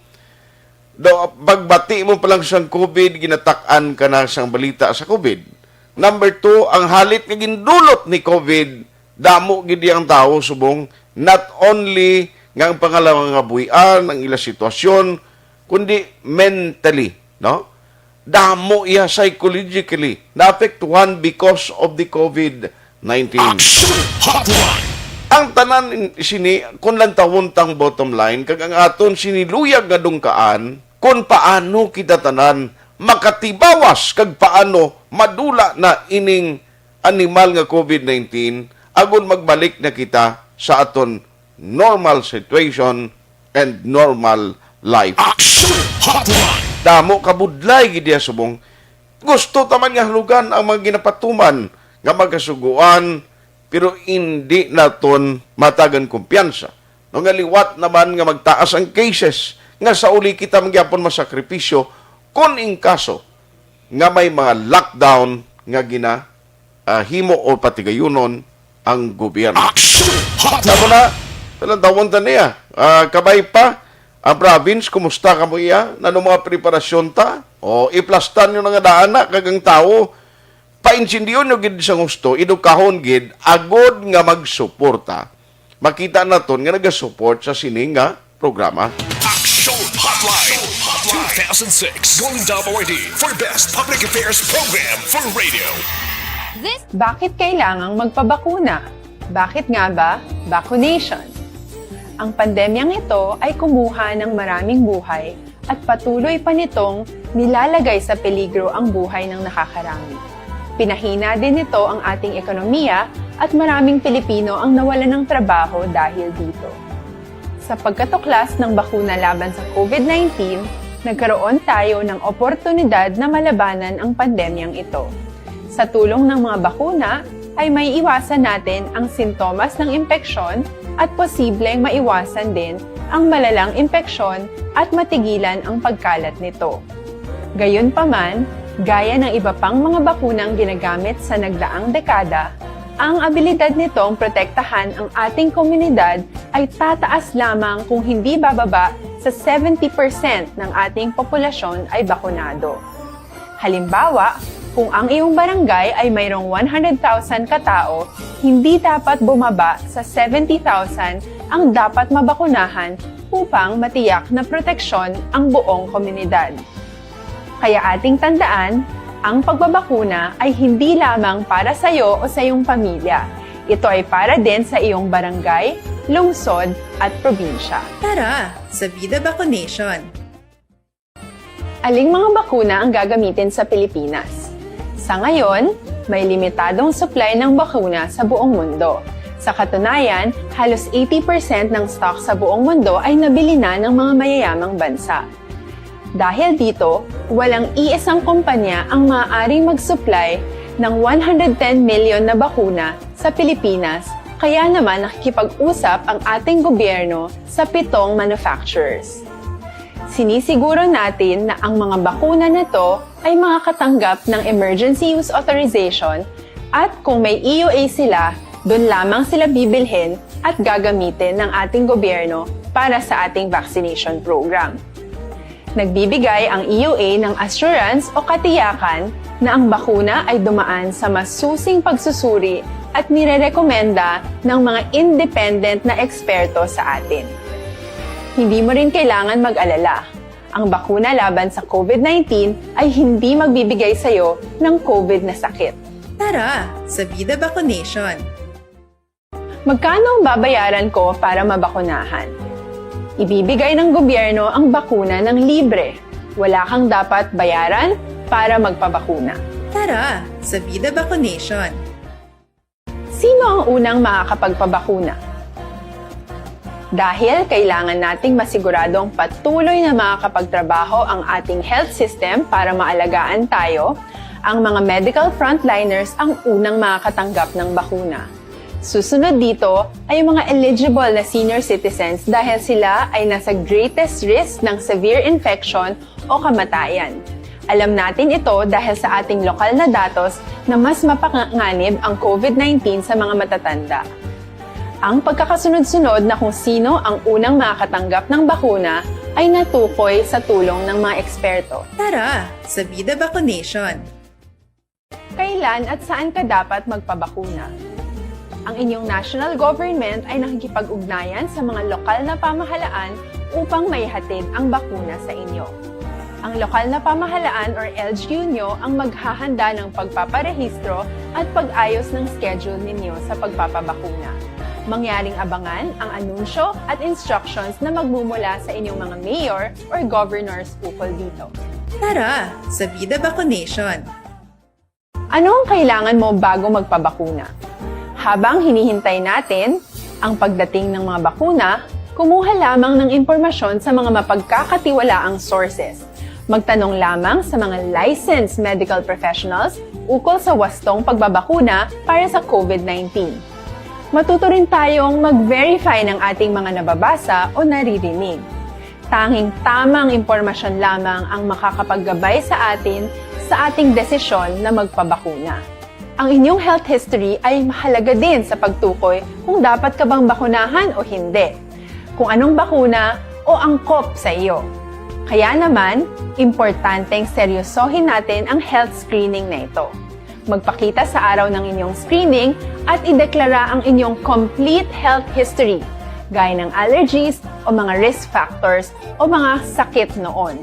do, pagbati mo pa lang sang COVID, ginatak-an ka na sang balita sa COVID. Number two, ang halit nga gindulot ni COVID, damo gid ang tawo subong, not only nga ang pangalawa nga buhian, ang ila sitwasyon, kundi mentally, no? Damo iya psychologically naapektuhan because of the COVID nineteen. Action Hotline. Ang tanan in-, sini, kung lantawon tang bottom line, kag ang aton sini luyag nga dungkaan, kung paano kita tanan makatibawas kag paano madula na ining animal nga COVID nineteen, agud magbalik na kita sa aton normal situation and normal life. Action Hotline. Damo ka budlay gid diha subong. Gusto ta man nga halugan ang mga ginapatuman nga magkasugoan, pero indi naton matagan kumpiyansa. No, nga liwat naman nga magtaas ang cases, nga sa uli kita man gyapon masakripisyo kung in kaso nga may mga lockdown nga gina, ah, himo o patigayunon ang gobyerno. Action Hotline. Tama na, talantawon ta niya. Ah, kabay pa, ang province, kumusta kamo iya? Nano mga preparasyon ta? O, iplastan nyo na nga daan na, kag ang tawo, paintindiyon nyo gid sa gusto, edukahon gid, agod nga magsuporta. Makita naton nga nagasupport sa sini nga programa. Action Hotline. Two thousand six Golden Dove Awardee for Best Public Affairs Program for Radio. This Bakit kailangang magpabakuna? Bakit nga ba vaccination? Ang pandemyang ito ay kumuha ng maraming buhay at patuloy pa nitong nilalagay sa peligro ang buhay ng nakakarami. Pinahina din nito ang ating ekonomiya at maraming Pilipino ang nawalan ng trabaho dahil dito. Sa pagkatuklas ng bakuna laban sa COVID nineteen, nagkaroon tayo ng oportunidad na malabanan ang pandemyang ito. Sa tulong ng mga bakuna, ay may iwasan natin ang sintomas ng impeksyon at posibleng maiwasan din ang malalang impeksyon at matigilan ang pagkalat nito. Gayunpaman, gaya ng iba pang mga bakunang ginagamit sa nagdaang dekada, ang abilidad nitong protektahan ang ating komunidad ay tataas lamang kung hindi bababa sa seventy percent ng ating populasyon ay bakunado. Halimbawa, kung ang iyong barangay ay mayroong one hundred thousand katao, hindi dapat bumaba sa seventy thousand ang dapat mabakunahan upang matiyak na proteksyon ang buong komunidad. Kaya ating tandaan, ang pagbabakuna ay hindi lamang para sa iyo o sa iyong pamilya. Ito ay para din sa iyong barangay, lungsod, at probinsya. Tara, sa Vida Vaccination! Aling mga bakuna ang gagamitin sa Pilipinas? Sa ngayon, may limitadong supply ng bakuna sa buong mundo. Sa katunayan, halos eighty percent ng stock sa buong mundo ay nabili na ng mga mayayamang bansa. Dahil dito, walang iisang kumpanya ang maaaring mag-supply ng one hundred ten million na bakuna sa Pilipinas, kaya naman nakikipag-usap ang ating gobyerno sa pitong manufacturers. Sinisiguro natin na ang mga bakuna na to ay makakatanggap ng emergency use authorization, at kung may E U A sila, doon lamang sila bibilhin at gagamitin ng ating gobyerno para sa ating vaccination program. Nagbibigay ang E U A ng assurance o katiyakan na ang bakuna ay dumaan sa masusing pagsusuri at nirerekomenda ng mga independent na eksperto sa atin. Hindi mo rin kailangan mag-alala. Ang bakuna laban sa COVID nineteen ay hindi magbibigay sa iyo ng COVID na sakit. Tara, sa Vida Vaccination! Magkano ang babayaran ko para mabakunahan? Ibibigay ng gobyerno ang bakuna ng libre. Wala kang dapat bayaran para magpabakuna. Tara sa Vida Vaccination! Sino ang unang makakapagpabakuna? Dahil kailangan nating masiguradong patuloy na makakapagtrabaho ang ating health system para maalagaan tayo, ang mga medical frontliners ang unang makakatanggap ng bakuna. Susunod dito ay ang mga eligible na senior citizens dahil sila ay nasa greatest risk ng severe infection o kamatayan. Alam natin ito dahil sa ating lokal na datos na mas mapanganib ang COVID-nineteen sa mga matatanda. Ang pagkakasunod-sunod na kung sino ang unang makakatanggap ng bakuna ay natukoy sa tulong ng mga eksperto. Tara sa Vida Vaccination! Kailan at saan ka dapat magpabakuna? Ang inyong national government ay nakikipag-ugnayan sa mga lokal na pamahalaan upang maihatid ang bakuna sa inyo. Ang lokal na pamahalaan or L G U nyo ang maghahanda ng pagpaparehistro at pag-ayos ng schedule ninyo sa pagpapabakuna. Mangyaring abangan ang anunsyo at instructions na magmumula sa inyong mga mayor or governors ukol dito. Tara sa Vida Vaccination! Ano ang kailangan mo bago magpabakuna? Habang hinihintay natin ang pagdating ng mga bakuna, kumuha lamang ng impormasyon sa mga mapagkakatiwalaang sources. Magtanong lamang sa mga licensed medical professionals ukol sa wastong pagbabakuna para sa COVID-nineteen. Matuto rin tayong mag-verify ng ating mga nababasa o naririnig. Tanging tamang impormasyon lamang ang makakapaggabay sa atin sa ating desisyon na magpabakuna. Ang inyong health history ay mahalaga din sa pagtukoy kung dapat ka bang bakunahan o hindi, kung anong bakuna o angkop sa iyo. Kaya naman, importanteng seryosohin natin ang health screening na ito. Magpakita sa araw ng inyong screening at ideklara ang inyong complete health history, gaya ng allergies o mga risk factors o mga sakit noon.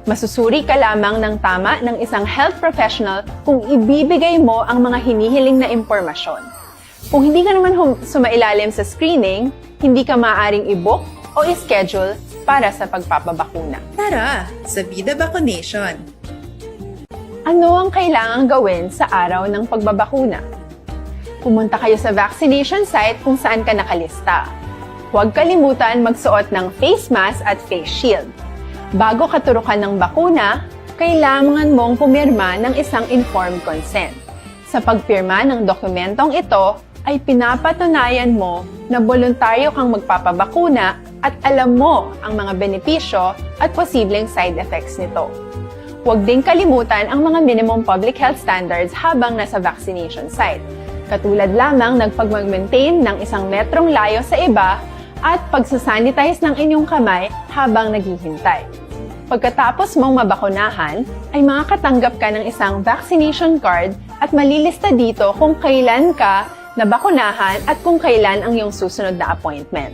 Masusuri ka lamang ng tama ng isang health professional kung ibibigay mo ang mga hinihiling na impormasyon. Kung hindi ka naman hum- sumailalim sa screening, hindi ka maaaring i-book o i-schedule para sa pagpapabakuna. Tara sa Vida Vaccination! Ano ang kailangang gawin sa araw ng pagbabakuna? Pumunta kayo sa vaccination site kung saan ka nakalista. Huwag kalimutan magsuot ng face mask at face shield. Bago katurukan ng bakuna, kailangan mong pumirma ng isang informed consent. Sa pagpirma ng dokumentong ito, ay pinapatunayan mo na boluntaryo kang magpapabakuna at alam mo ang mga benepisyo at posibleng side effects nito. Huwag ding kalimutan ang mga minimum public health standards habang nasa vaccination site, katulad lamang ng pagmag-maintain ng isang metrong layo sa iba at pagsasanitize ng inyong kamay habang naghihintay. Pagkatapos mong mabakunahan, ay makakatanggap ka ng isang vaccination card at malilista dito kung kailan ka nabakunahan at kung kailan ang iyong susunod na appointment.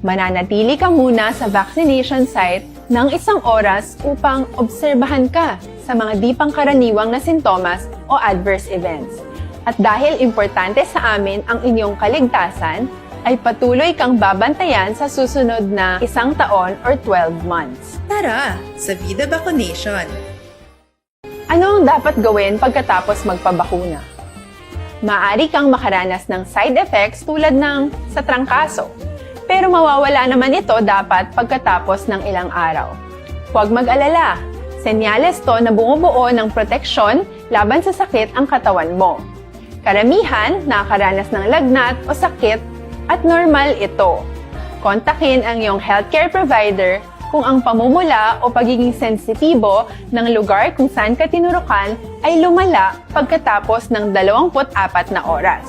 Mananatili ka muna sa vaccination site ng isang oras upang obserbahan ka sa mga di pangkaraniwang na sintomas o adverse events. At dahil importante sa amin ang inyong kaligtasan, ay patuloy kang babantayan sa susunod na isang taon or twelve months. Tara sa Vida Vaccination! Ano ang dapat gawin pagkatapos magpabakuna? Maaari kang makaranas ng side effects tulad ng sa trangkaso, pero mawawala naman ito dapat pagkatapos ng ilang araw. Huwag mag-alala, senyales to na bumubuo ng proteksyon laban sa sakit ang katawan mo. Karamihan nakakaranas ng lagnat o sakit at normal ito. Kontakin ang iyong healthcare provider kung ang pamumula o pagiging sensitibo ng lugar kung saan ka tinurukan ay lumala pagkatapos ng dalawampu't apat na oras.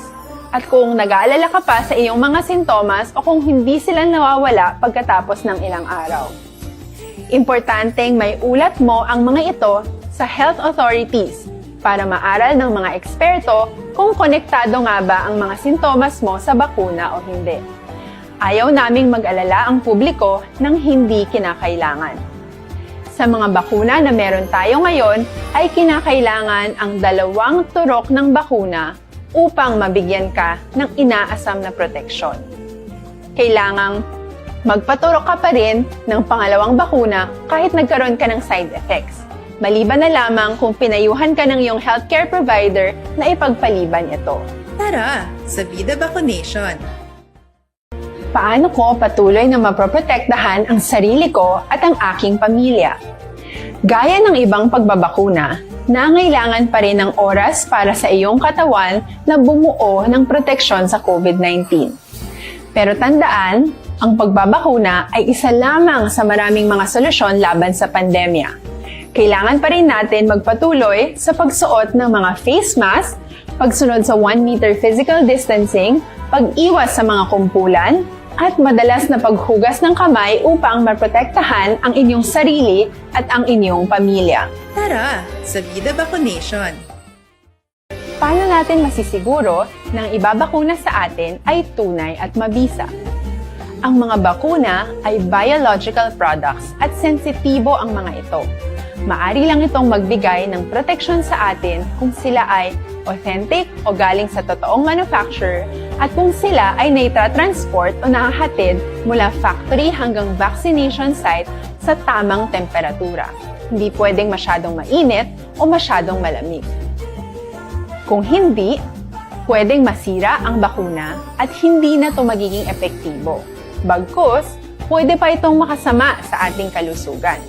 At kung nag-aalala ka pa sa iyong mga sintomas o kung hindi sila nawawala pagkatapos ng ilang araw. Importanteng may ulat mo ang mga ito sa health authorities para maaral ng mga eksperto kung konektado nga ba ang mga sintomas mo sa bakuna o hindi. Ayaw naming mag-alala ang publiko ng hindi kinakailangan. Sa mga bakuna na meron tayo ngayon, ay kinakailangan ang dalawang turok ng bakuna upang mabigyan ka ng inaasam na proteksyon. Kailangang Magpaturok ka pa rin ng pangalawang bakuna kahit nagkaroon ka ng side effects, maliban na lamang kung pinayuhan ka ng iyong healthcare provider na ipagpaliban ito. Tara sa Vida Vacunation! Paano ko patuloy na maproprotektahan ang sarili ko at ang aking pamilya? Gaya ng ibang pagbabakuna, nangailangan pa rin ng oras para sa iyong katawan na bumuo ng proteksyon sa COVID nineteen. Pero tandaan, ang pagbabakuna ay isa lamang sa maraming mga solusyon laban sa pandemya. Kailangan pa rin natin magpatuloy sa pagsuot ng mga face mask, pagsunod sa one meter physical distancing, pag-iwas sa mga kumpulan, at madalas na paghugas ng kamay upang maprotektahan ang inyong sarili at ang inyong pamilya. Tara sa Vida Vacunation! Paano natin masisiguro na ang ibabakuna sa atin ay tunay at mabisa? Ang mga bakuna ay biological products at sensitibo ang mga ito. Maari lang itong magbigay ng proteksyon sa atin kung sila ay authentic o galing sa totoong manufacturer at kung sila ay naitatransport o nahahatid mula factory hanggang vaccination site sa tamang temperatura. Hindi pwedeng masyadong mainit o masyadong malamig. Kung hindi, pwedeng masira ang bakuna at hindi na ito magiging epektibo. Bagkus, pwede pa itong makasama sa ating kalusugan.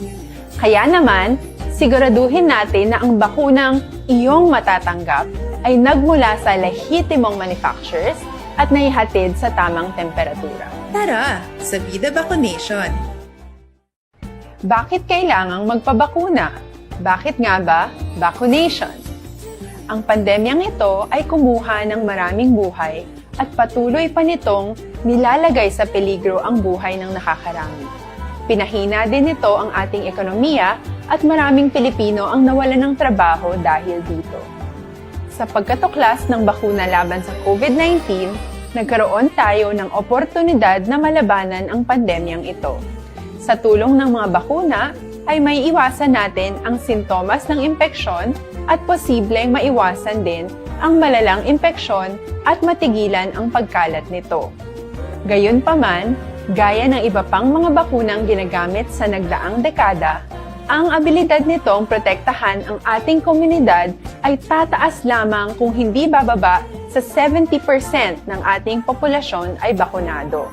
Kaya naman, siguraduhin natin na ang bakunang iyong matatanggap ay nagmula sa lehitimong manufacturers at naihatid sa tamang temperatura. Tara sa Vida Vacunation! Bakit kailangang magpabakuna? Bakit nga ba vacunation? Ang pandemyang ito ay kumuha ng maraming buhay at patuloy pa nitong nilalagay sa peligro ang buhay ng nakakarami. Pinahina din nito ang ating ekonomiya at maraming Pilipino ang nawalan ng trabaho dahil dito. Sa pagkatuklas ng bakuna laban sa COVID nineteen, nagkaroon tayo ng oportunidad na malabanan ang pandemyang ito. Sa tulong ng mga bakuna, ay maiiwasan natin ang sintomas ng impeksyon at posibleng maiwasan din ang malalang impeksyon at matigilan ang pagkalat nito. Gayunpaman, gaya ng iba pang mga bakunang ginagamit sa nagdaang dekada, ang abilidad nitong protektahan ang ating komunidad ay tataas lamang kung hindi bababa sa seventy percent ng ating populasyon ay bakunado.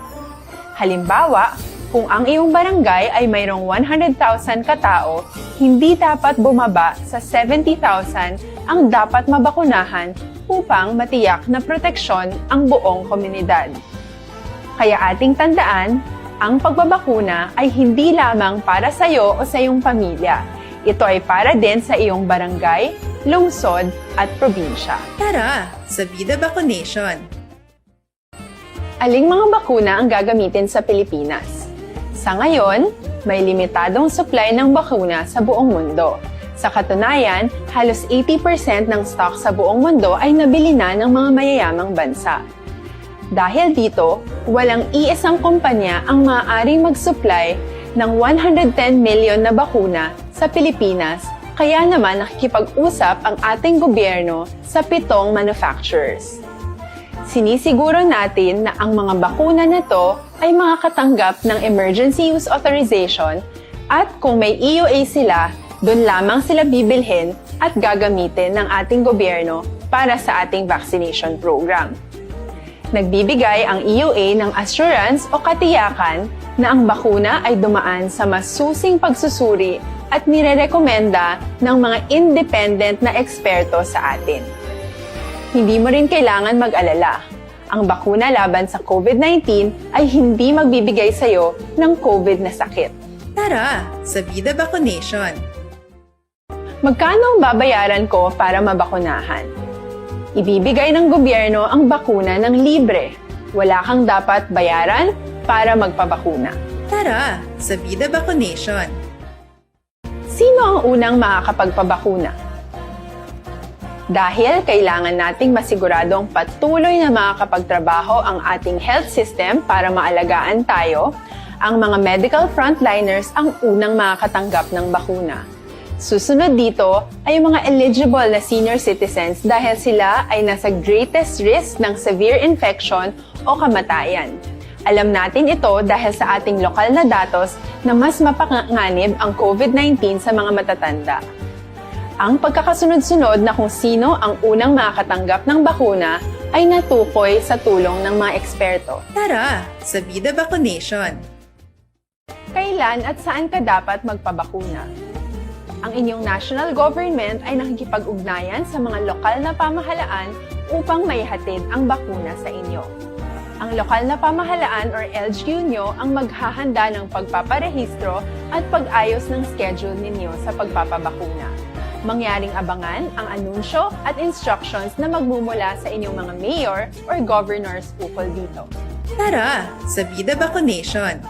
Halimbawa, kung ang iyong barangay ay mayroong one hundred thousand ka tao, hindi dapat bumaba sa seventy thousand ang dapat mabakunahan upang matiyak na proteksyon ang buong komunidad. Kaya ating tandaan, ang pagbabakuna ay hindi lamang para sa iyo o sa iyong pamilya. Ito ay para din sa iyong barangay, lungsod, at probinsya. Tara sa Vida Vacunation! Aling mga bakuna ang gagamitin sa Pilipinas? Sa ngayon, may limitadong supply ng bakuna sa buong mundo. Sa katunayan, halos eighty percent ng stock sa buong mundo ay nabili na ng mga mayayamang bansa. Dahil dito, walang iisang kumpanya ang maaaring mag-supply ng one hundred ten million na bakuna sa Pilipinas, kaya naman nakikipag-usap ang ating gobyerno sa pitong manufacturers. Sinisiguro natin na ang mga bakuna na to ay makakatanggap ng emergency use authorization at kung may E U A sila, doon lamang sila bibilhin at gagamitin ng ating gobyerno para sa ating vaccination program. Nagbibigay ang E U A ng assurance o katiyakan na ang bakuna ay dumaan sa masusing pagsusuri at nirerekomenda ng mga independent na eksperto sa atin. Hindi mo rin kailangan mag-alala. Ang bakuna laban sa COVID nineteen ay hindi magbibigay sa iyo ng COVID na sakit. Tara sa Vida Vacunation! Magkano ang babayaran ko para mabakunahan? Ibibigay ng gobyerno ang bakuna ng libre. Wala kang dapat bayaran para magpabakuna. Tara sa Vida Vacunation! Sino ang unang makakapagpabakuna? Dahil kailangan nating masiguradong patuloy na makakapagtrabaho ang ating health system para maalagaan tayo, ang mga medical frontliners ang unang makakatanggap ng bakuna. Susunod dito ay ang mga eligible na senior citizens dahil sila ay nasa greatest risk ng severe infection o kamatayan. Alam natin ito dahil sa ating lokal na datos na mas mapanganib ang COVID nineteen sa mga matatanda. Ang pagkakasunod-sunod na kung sino ang unang makakatanggap ng bakuna ay natukoy sa tulong ng mga eksperto. Tara sa Vida Vaccination! Kailan at saan ka dapat magpabakuna? Ang inyong national government ay nakikipag-ugnayan sa mga lokal na pamahalaan upang maihatid ang bakuna sa inyo. Ang lokal na pamahalaan or L G U nyo ang maghahanda ng pagpaparehistro at pag-ayos ng schedule ninyo sa pagpapabakuna. Mangyaring abangan ang anunsyo at instructions na magmumula sa inyong mga mayor or governors ukol dito. Tara sa Vida Vaccination!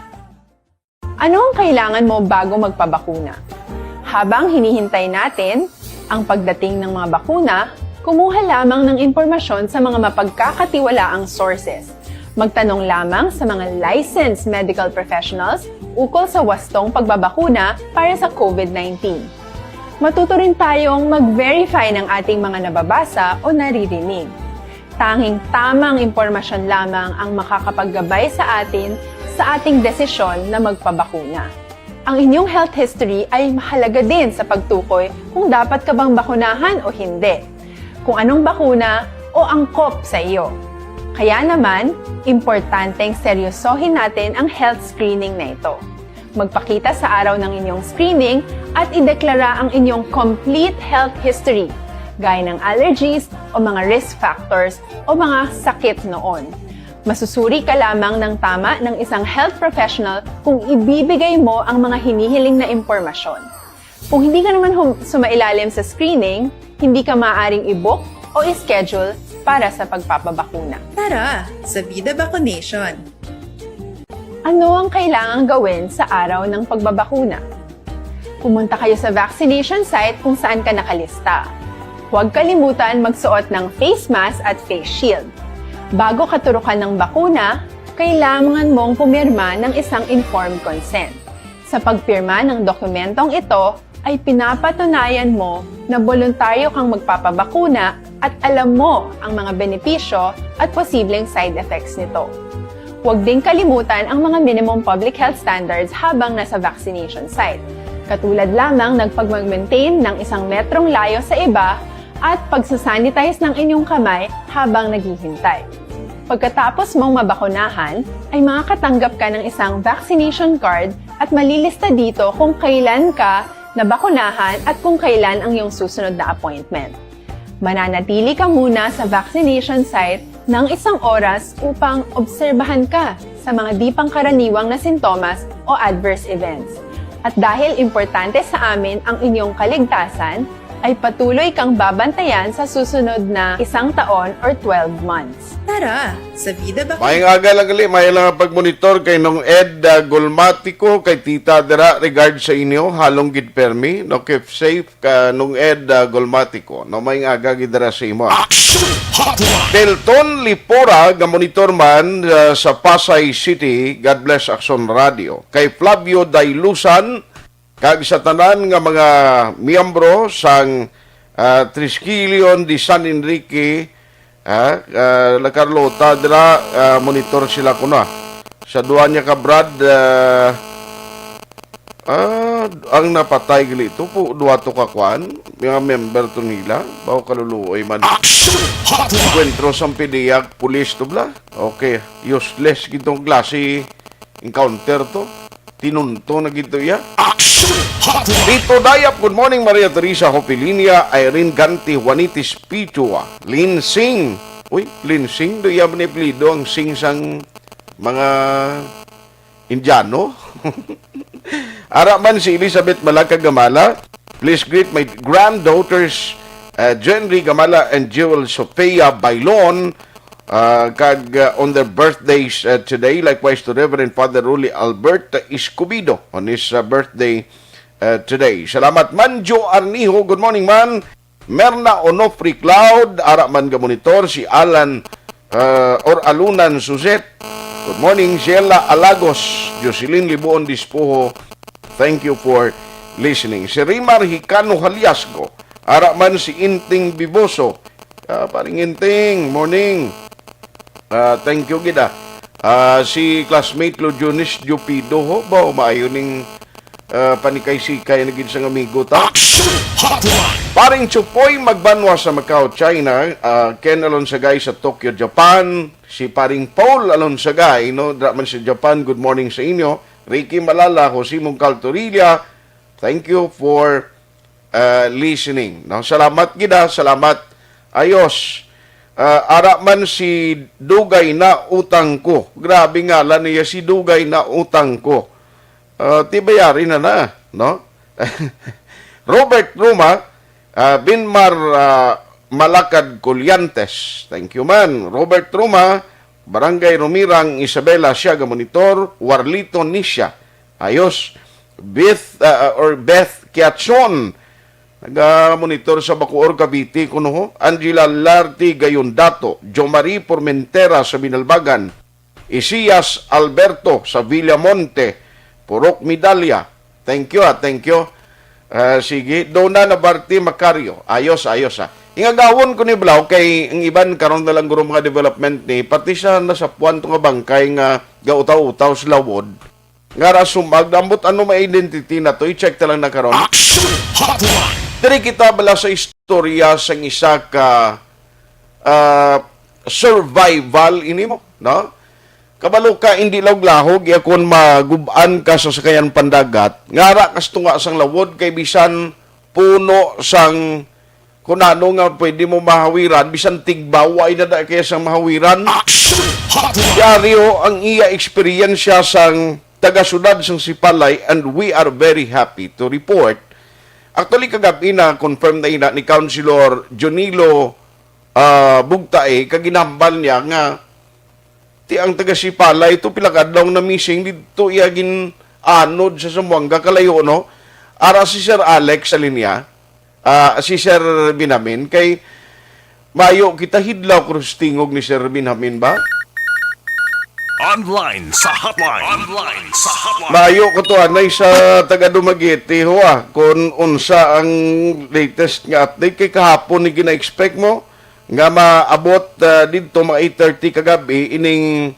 Ano ang kailangan mo bago magpabakuna? Habang hinihintay natin ang pagdating ng mga bakuna, kumuha lamang ng impormasyon sa mga mapagkakatiwalaang sources. Magtanong lamang sa mga licensed medical professionals ukol sa wastong pagbabakuna para sa COVID nineteen. Matuto rin tayong mag-verify ng ating mga nababasa o naririnig. Tanging tamang impormasyon lamang ang makakapaggabay sa atin sa ating desisyon na magpabakuna. Ang inyong health history ay mahalaga din sa pagtukoy kung dapat ka bang bakunahan o hindi, kung anong bakuna o angkop sa iyo. Kaya naman, importanteng seryosohin natin ang health screening na ito. Magpakita sa araw ng inyong screening at ideklara ang inyong complete health history, gaya ng allergies o mga risk factors o mga sakit noon. Masusuri ka lamang ng tama ng isang health professional kung ibibigay mo ang mga hinihiling na impormasyon. Kung hindi ka naman hum- sumailalim sa screening, hindi ka maaaring i-book o i-schedule para sa pagpapabakuna. Tara sa Vida Vaccination! Ano ang kailangang gawin sa araw ng pagbabakuna? Pumunta kayo sa vaccination site kung saan ka nakalista. Huwag kalimutan magsuot ng face mask at face shield. Bago katurukan ng bakuna, kailangan mong pumirma ng isang informed consent. Sa pagpirma ng dokumentong ito, ay pinapatunayan mo na boluntaryo kang magpapabakuna at alam mo ang mga benepisyo at posibleng side effects nito. Huwag ding kalimutan ang mga minimum public health standards habang nasa vaccination site, katulad lamang ng pagmag-maintain ng isang metrong layo sa iba at pagsasanitize ng inyong kamay habang naghihintay. Pagkatapos mong mabakunahan, ay makakatanggap ka ng isang vaccination card at malilista dito kung kailan ka nabakunahan at kung kailan ang iyong susunod na appointment. Mananatili ka muna sa vaccination site ng isang oras upang obserbahan ka sa mga di pangkaraniwang na sintomas o adverse events. At dahil importante sa amin ang inyong kaligtasan, ay patuloy kang babantayan sa susunod na isang taon or twelve months. Tara sa Vida Vaccination! Maayong aga lang gali, maayo lang ang pagmonitor kay Nong Ed, ah, Golmatico, kay Tita dira, regard sa inyo, halong gid permi, no, keep safe ka Nong Ed, ah, Golmatico, no, maayong aga gid dira sa imo. Action Hotline! Delton Lipora, nga monitor man, ah, sa Pasay City, God bless Action Radio. Kay Flavio Dailusan, kag sa tanan nga mga miyembro sang, ah, Triskelion de San Enrique, ah, ah, La Carlota, dira, ah, monitor sila kuno. Sa duha niya ka Brad, ah, ah, ang napatay gali to po, duha to ka kwan, mga member to nila, bawo kaluluoy man. Action Hotline! Encuentro sang P D E A, pulis to bla. Okay, useless gid tong klase encounter to. Tinunto na gid to iya. Action Hotline! Tito Dayap, good morning, Maria Teresa Hopilinia, Irene Ganti, Juanitis Pichua, Lin Sing. Uy, Lin Sing, do iya man apelyido ang Sing sang mga Indiano? Ara man si Elizabeth Malaga Gamala. Please greet my granddaughters, uh, Jenry Gamala and Jewel Sofia Bailon, uh, kag, uh, on their birthdays, uh, today. Likewise to Reverend Father Rolly Albert Escobedo on his, uh, birthday, uh, today. Salamat, Manjo Arnijo. Good morning, man. Merna Onofre Cloud, ara man nga monitor, si Alan, uh, or Alunan Suzet. Good morning, Sheila Alagos, Jocelyn Libuon Dispuho. Thank you for listening. Si Rimar Hicano Haliasgo, ara man si Inting Biboso. Ah, paring Inting, morning. Ah, thank you gid, ah. Ah, si classmate Lodionis Jupido, ho, ba, maayo ning, ah, panikay-sikay na gid sang amigo ta. Action Hotline! Paring Chupoy Magbanwa sa Macau, China, ah, Ken Alonsagay sa Tokyo, Japan, si paring Paul Alonsagay, no, dra man sa Japan, good morning sa inyo. Ricky Malala, Jose Mungkal Torilla, thank you for, ah, listening, no? Salamat gid, ah, salamat. Ayos. Ah, ara man si Dugay na utang ko. Grabe ngalan niya, si Dugay na utang ko. Ah, ti bayari na na, no? Robert Ruma, ah, Binmar, ah, Malakad Colliantes. Thank you man. Robert Ruma, Barangay Rumirang, Isabela, Siaga Monitor, Warlito Nisha. Ayos. Beth, ah, or Beth Kiatson, naga-monitor sa Bacoor, Cavite, kuno ho. Angela Larti Gayondato, Jomari Formentera sa Binalbagan, Isias Alberto sa Villamonte, Purok Medalla. Thank you, ah, thank you. Ah, sige, Dona Nabarte Macario. Ayos, ayos, ah. Ingagawon ko ni Blau kay ang iban karon na lang guro mga development ni, pati sa nasapuan to nga bangkay nga gautaw-utaw sa lawod. Nga ra sumag, ambot ano may identity na to, i-check ta lang na karon. Action Hotline! Diri kita bala sa istorya sang isa ka, ah, survival ini mo, no? Kabalo ka, hindi laog-lahog ya kon magub-an ka sa sakayan pandagat, nga ra kas tunga sang lawod kay bisan puno sang kun ano nga pwede mo mahawiran, bisan tigbaw, ay na da kaya sang mahawiran. Action Hotline! Diaryo ang iya eksperyensya sang taga-sudad sang Sipalay, and we are very happy to report. Actually, kagabi na confirm na ina ni Councilor Junilo, ah, Bugtae, kag ginhambal niya nga ti ang taga Sipalay to pila ka adlaw na missing didto iya gin-anod sa Zamboanga, kalayo, no? Ara si Sir Alex sa linya, ah, si Sir Benjamin, kay mayo kita hidlaw krus tingog ni Sir Benjamin ba? Online sa hotline. Online sa hotline. Mayo ko to anay sa taga Dumaguete ho, ah, kung unsa ang latest nga update kay kahapon ni gina-expect mo nga maabot, ah, didto mga eight thirty kagabi ining,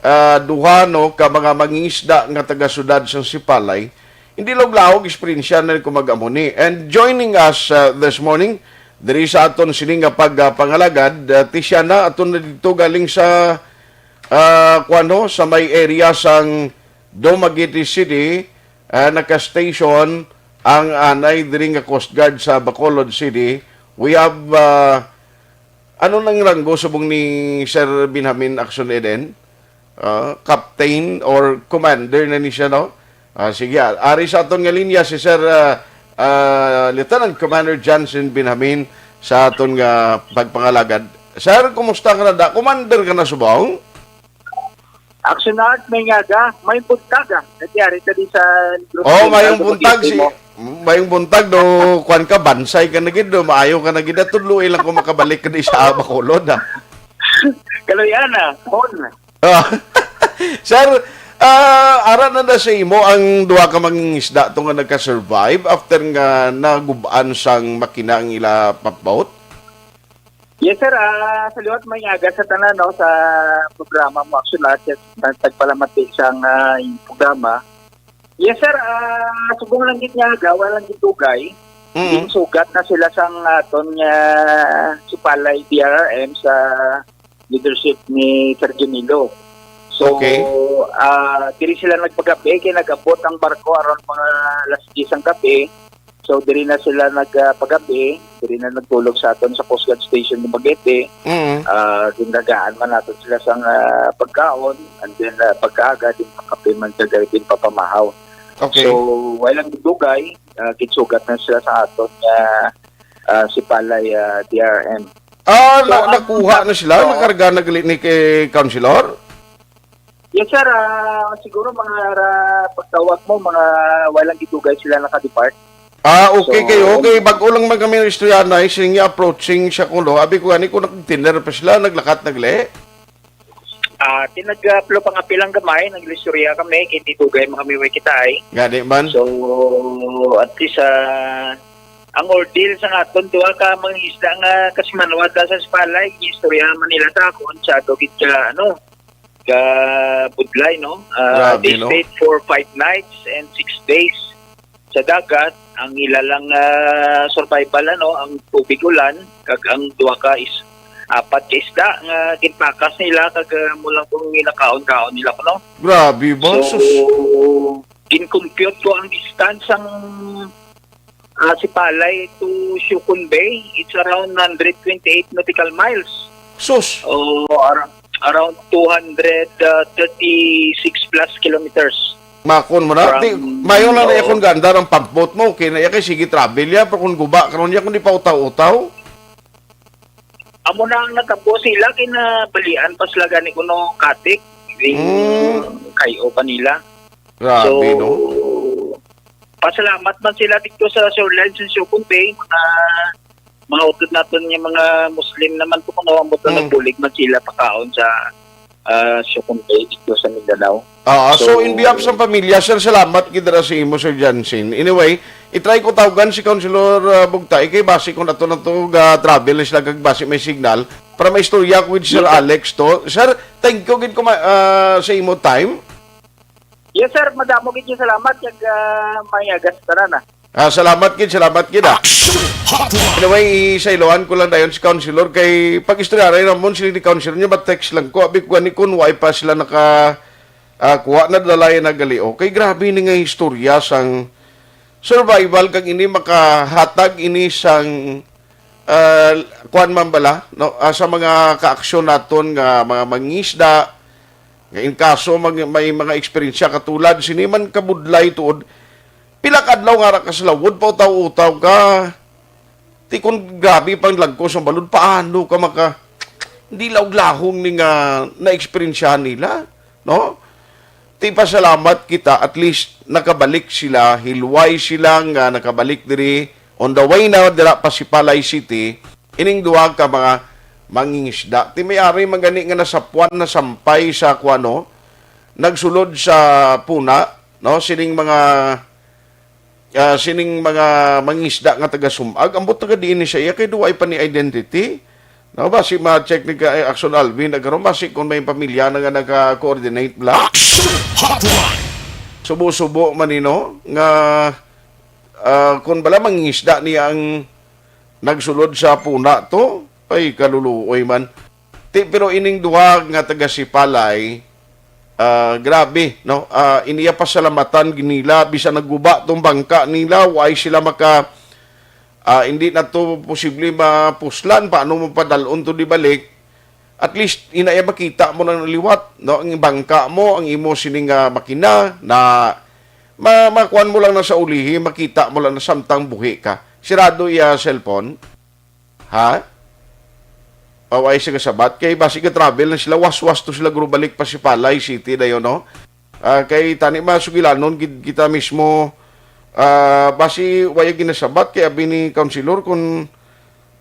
ah, duha, no, ka mga mangingisda nga taga sudad sang Sipalay. Hindi laog-laog eksperyensya na ko mag-amo ni. And joining us, ah, this morning, diri sa aton sini nga pagpangalagad, ah, ti siya na aton na dito galing sa, ah, kuwan, no, sa may area sang Dumaguete City, ah, naka-station ang anay diri nga Coast Guard sa Bacolod City. We have, ah, ano nang ranggo subong ni Sir Benjamin Action Eden? Ah, captain or commander na ni siya, no? Ah, sige, ah, ari sa aton nga linya si Sir, ah, ah, Lieutenant Commander Johnson Benjamin sa aton nga pagpangalagad. Sir, kumusta ka na da? Commander ka na subong? Action Art, may ngaga, may buntag, ah. Nagtiyari ka di sa grupo Oh, ng mayong Aldo buntag Paquete si mo. Mayong buntag do, kwan ka, bansay ka na gid do, maayo ka na gid, tudloi lang ko makabalik ka di sa Bacolod, ha. Kaloy-an, ah, hon. Ah, Sir, ah, ara na na sa imo ang duha ka mangingisda to nga nagka-survive after nga nagub-an sang makina ang ila pump boat? Yes, sir. Ah, sa liwat may aga sa tanan, no, sa programa mo. Actually, ah, sa, sa tagpalamati sang, ah, inyong programa. Yes, sir. Ah, subong lang gid nga aga, wala lang gid dugay. Mm. Ginsugat na sila sang aton nga Sipalay D R R M sa leadership ni Sir Junilo. So, Okay. ah, diri sila nagpagabi kay nag-abot ang barko aron mga alas diyes ang gabi. So, diri na sila nagpagabi, diri na nagtulog sa aton sa Coast Guard Station Dumaguete. Mm. Ah, ginragaan man naton sila sang, ah, pagkaon, and then, ah, pagkaaga, din pakape man sa din papamahaw. Okay. So, wala lang dugay, ah, ginsugat na sila sa aton nga, ah, Sipalay, ah, D R M. Ah, So, na, ang nakuha na sila? Oo. Nakarga na gali ni kay Councilor? Yes, sir. Ah, siguro mga ra-, pagtawag mo, mga walang gidugay sila nakadepart. Ah, okay So, kayo. Okay, bag-o lang man kami ng istorya na, eh, sige, approaching siya kuno. Abi ko gani kung nag-dinner pa sila, naglakat na gali. Ah, tinag-, ah, plo pang apil ang gamay, naglistorya kami, kay titugay mo kami way kita ay. Gani man. So, at least, ah, ang ordeal sa aton, duha ka mga isda nga kasimanwa ta sa Sipalay, istorya man nila ta kung sa ato gid ka, ano, kabudlay, no? Ah, Grabe, they no? stayed for five nights and six days sa dagat. Ang ila lang, ah, survival, ano, ang tubig ulan, kag ang duha ka is apat ka isda nga ginpakas nila, kag, ah, amo lang tong ginakaon-kaon nila, no? Grabe ba? So, Sus. Gin-compute ko ang distance sang, ah, Sipalay to Siocon Bay. It's around one hundred twenty-eight nautical miles. Sus! O, ar-, around two hundred thirty-six plus kilometers. Makon mo na. From, Di, mayo lang na oh. Akong ganda ng pampot mo. Okay na iya kay sige travel ya. Pero kung guba, karon niya kung di pa utaw-utaw. Amo na ang natabo sila, kinabalian pa sila gani kuno katik. Yung Mm. kayo pa nila. Grabe, So, no? pasalamat man sila dito sa shoreline sa Siocon Bay, mga, mga utod naton nga mga Muslim naman po, kuno, ambot na Mm. nagbulig man sila pakaon sa, ah, Siocon Bay dito sa Mindanao. Ah, so, So, in behalf sa pamilya, sir, salamat gid ra sa imo, Sir Jansen. Anyway, i-try ko tawgan si Councilor, ah, Bugtae kay basi kung ato na to ga travel na sila kag basi may signal para maistorya ko with Sir Yes, sir. Alex to. Sir, thank you gid ko ma-, ah, sa imo time. Yes, sir. Madamo gid yung salamat. Kag, ah, may agas tanan, ah. Ah, salamat gid, salamat gid, ah. Action Hotline. Anyway, isaylohan ko lang dayon si Councilor kay pag-istoryaray namon sila ni Councilor niya, ba text lang ko, abi ko gani kung wa pa sila naka, ah, kuha na dalay na gali. Okay, grabe ni nga istorya sang survival kag ini makahatag ini sang, ah, kuan man bala, no? Ah, sa mga kaaksyon naton nga mga mangisda, nga in kaso mag-, may mga eksperyensya katulad sini man kabudlay tuod, pila ka adlaw nga ara ka sa lawod, pautaw-utaw ka. Ti kun grabe pang lagko sa balod, paano ka maka-, hindi laog-lahong ni nga naeksperyensyahan nila, no? Ti pasalamat kita, at least nakabalik sila, hilway sila nga nakabalik diri, on the way na dira pa Sipalay City, ining duha ka mga mangingisda. Ti may ari man gani nga nasapuan, nasampay sa kuano, nagsulod sa puna, no? Sining mga ah, sining mga mangisda nga taga Sumag, ambot taga diin ni siya, kay duway pa ni identity. No, basi ma-check ni ka, eh, Axon Alvin, na karon basi kung may pamilya na nga naka-coordinate bala. Action Hotline! Subo-subo man ni, no, nga, ah, kung bala mangisda niya ang nagsulod sa puna to, ay kaluluoy man. Ti, pero ining duha nga taga Sipalay, ah, grabe, no? Ah, iniya pasalamatan gid nila, bisan nagguba tong bangka nila, way sila maka, ah, hindi na to posible mapuslan, paano mo padalon to di balik? At least, inaya makita mo lang liwat, no? Ang bangka mo, ang imo sining, ah, makina, na ma-, makuan mo lang na sa ulihi, makita mo lang na samtang buhi ka. Sirado iya cellphone. Ha? Aw, ay, sige, sabat. Kay basi ga-travel na sila, waswas to sila, guro, balik pa Sipalay City dayon, no? Ah, kay tani masugilanon gid kita mismo, ah, basi waya ginasabat kay abi ni Councilor kun,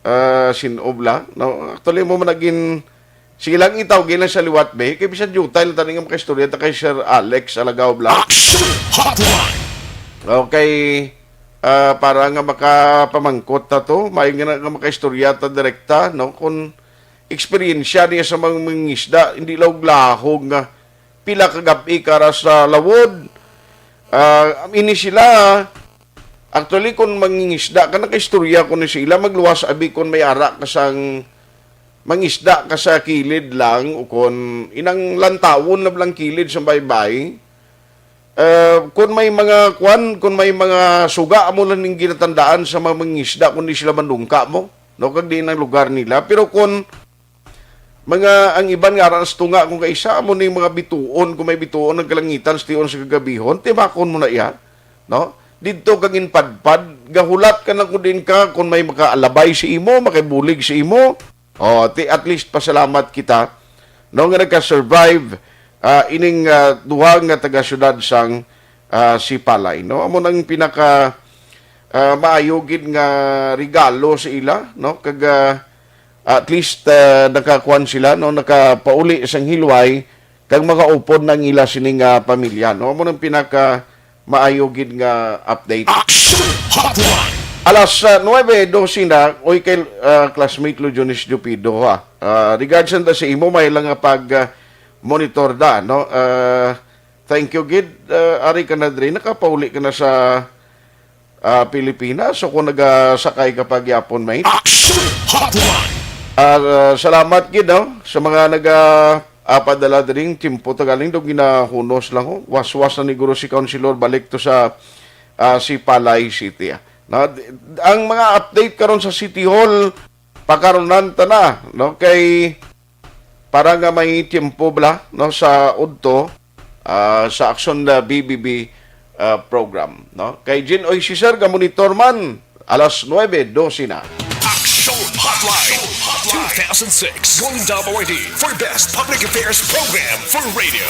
ah, sin-o bala, no? Actually, mo man nagin, sige lang, itaw gina sa liwat, be. Kay bisan jutay lang tani nga makaistorya ta kay Sir Alex Alagaw bala. Action Hotline! Okay. Ah, para nga makapamangkot ta to, may nga, nga makaistorya ta direkta, no? Kung eksperyensya niya sa mga mangisda, hindi laog-lahog nga pila ka gab-i ka ra sa lawod. Ah, ini sila, actually, kung mangingisda ka, nakaistorya ko ni sila, magluwas abi kung may ara ka sang mangisda ka sa kilid lang, o kung inang lantawon na lang kilid sa baybay, Eh, kung may mga kwan, kung may mga suga mo lang ning ginatandaan sa mga mangisda, kung di sila mandungka mo, no, kag di nang lugar nila. Pero kung mga, ang iban nga aras tunga, kung kaisa mo ning mga bituon, kung may bituon nagkalangitan sa tion sa kagabihon, timakon mo na iya, no? Didto kag inpadpad, gahulat ka na kung din ka, kung may makaalabay sa imo, makaibulig sa imo, Oh, ti at least pasalamat kita, no, nga nagka-survive, ah, ining, ah, duha nga taga-syudad sang, ah, Sipalay, no? Amo nang pinaka, ah, maayo gid nga regalo sa ila, no? Kag, ah, at least, ah, nakakuan sila, no? Nakapauli sang hilway kag makaupod na ang ila sini nga pamilya, no? Amo nang pinaka maayo gid nga update. Action Hotline! Alas, ah, nuebe dose na, oy, kay, ah, classmate Lujonis Dupido, ha. Ah, regards nanda sa imo, may lang nga pag, ah, monitor da, no? Ah, thank you gid, ah, ari ka na diri, nakapauli ka na sa, ah, Pilipinas, so kung nagasakay ka pa gyapon, mate. Action Hotline! Ah, salamat gid, no, sa mga naga, ah, padala diri. Tiyempo ta galing daw ginahunos lang, oh. Waswas na ni guro si Councilor balik to sa, ah, si Palay City, ah. Na, ang mga update karon sa City Hall, pakarunan ta na, no? Kay para nga may tiyempo bala, no, sa udto, ah, sa Aksyon na B B B, ah, program, no? Kay Jin Oy Cesar, ga-monitor man, alas nuebe dose na. Action Hotline, two thousand six Golden Dome Awardee for Best Public Affairs Program for Radio.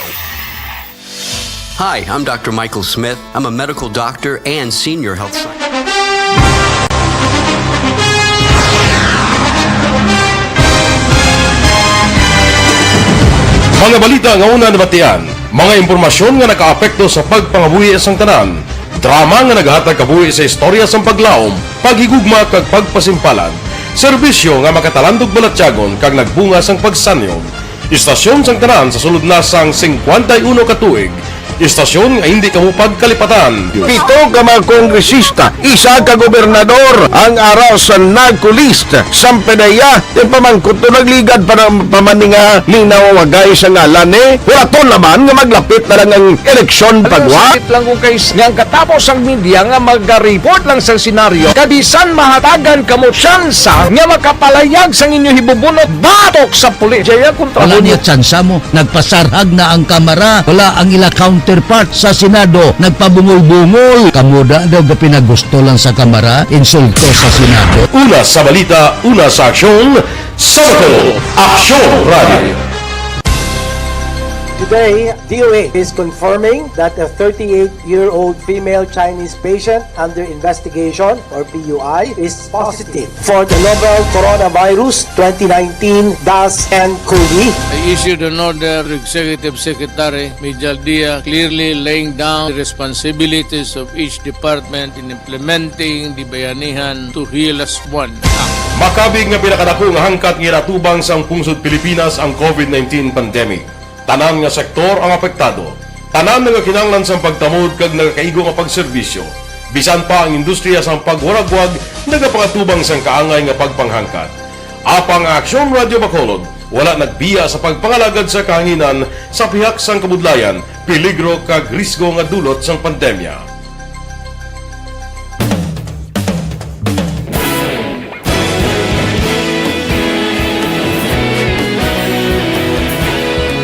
Hi, I'm Doctor Michael Smith. I'm a medical doctor and senior health scientist. Mga balita nga una nabatian, mga impormasyon nga nakaapekto sa pagpangabuhi sang tanan, drama nga naghatag kabuhi sa istorya sang paglaom, paghigugma kag pagpasimpalan, serbisyo nga makatalandog balatyagon kag nagbunga sang pagsanyog. Istasyon sang tanan sa sulod na sang singkwenta y uno ka tuig. Istasyon nga hindi kamo pagkalipatan. Pito ka mga kongresista, isa ka gobernador ang ara sa NAGCO list. Samtang iya, yung pamangkot to nagligad pa ng pamaninga, linaw wagay sa ngalan ni. Wala to naman nga maglapit na lang ang eleksyon. Ano, pagwa? Sakit lang kung kay nga ang katapos ang media nga maga-report lang sa senaryo, kabisan mahatagan kamo tsansa nga makapalayag sang inyo hibubunot batok sa pulis. Jaya kontra. Wala mo niya tsansa mo. Nagpasarhag na ang Kamara. Wala ang ila counterpart sa Senado. Nagpabungol-bungol. Kamo da daw gapinagusto lang sa Kamara, insulto sa Senado. Una sa balita, una sa aksyon, sa Bacolod, Aksyon Radio. Today, D O A is confirming that a thirty-eight-year-old female Chinese patient under investigation, or P U I, is positive for the novel coronavirus twenty nineteen dash N COVID. I issued an order to Executive Secretary Mijal Dia, clearly laying down the responsibilities of each department in implementing the Bayanihan to Heal As One Act. Makabig nga pinakadako nga hangkat nga ginatubang sang pungsod Pilipinas ang COVID nineteen pandemic. Tanan nga sektor ang apektado. Tanan nagakinahanglan sang pagtamod kag nagakaigo nga pagserbisyo. Bisan pa ang industriya sang pagwaragwag nagapakatubang sang kaangay nga pagpanghangkat. Apang ang Aksyon Radio Bacolod wala nagbiya sa pagpangalagad sa kahanginan sa pihak sang kabudlayan, peligro kag risgo nga dulot sang pandemya.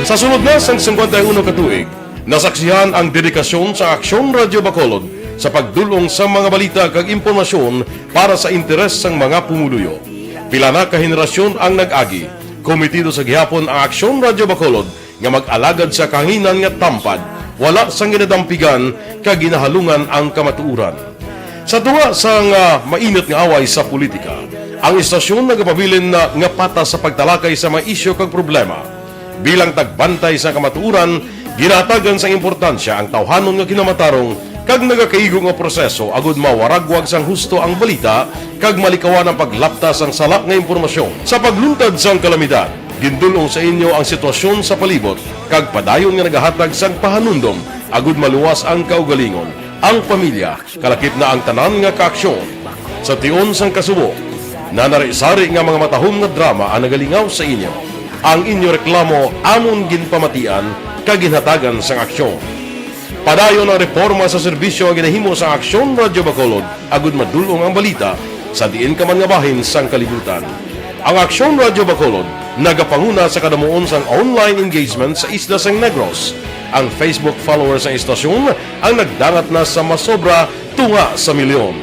Sa sulod na sang singkwenta y uno ka tuig, nasaksihan ang dedikasyon sa Aksyon Radio Bacolod sa pagdul-ong sa mga balita kag impormasyon para sa interes sang mga pumuluyo. Pila na ka henerasyon ang nag-agi. Komitido sa gihapon ang Aksyon Radio Bacolod nga mag-alagad sa kahanginan nga tampad, wala sang ginadampigan kag ginahalungan ang kamatuoran. Sa tunga sang, ah, mainit nga away sa politika, ang istasyon nagapabilin na nga patas sa pagtalakay sa mga isyu kag problema. Bilang tagbantay sa kamatuoran, ginahatagan sang importansya ang tawhanon nga kinamatarong kag nagakaigo nga proseso agud mawaragwag sang husto ang balita kag malikawan ang paglapta sang sala nga impormasyon. Sa pagluntad sang kalamidad, gindul-ong sa inyo ang sitwasyon sa palibot kag padayon nga nagahatag sang pahanumdom agud maluwas ang kaugalingon, ang pamilya, kalakip na ang tanan nga kaaksyon. Sa tion sang kasubo, nanari-sari nga mga matahom nga drama ang nagalingaw sa inyo. Ang inyo reklamo amon ginpamatian kag ginhatagan sang aksyon. Padayon ang reporma sa serbisyo nga ginahimo sang Aksyon Radio Bacolod agud madul-ong ang balita sa diin ka man nga bahin sang kalibutan. Ang Aksyon Radio Bacolod nagapanguna sa kadamuon sang online engagement sa isla sang Negros. Ang Facebook followers sang istasyon ang nagdangat na sa masobra tunga sa milyon.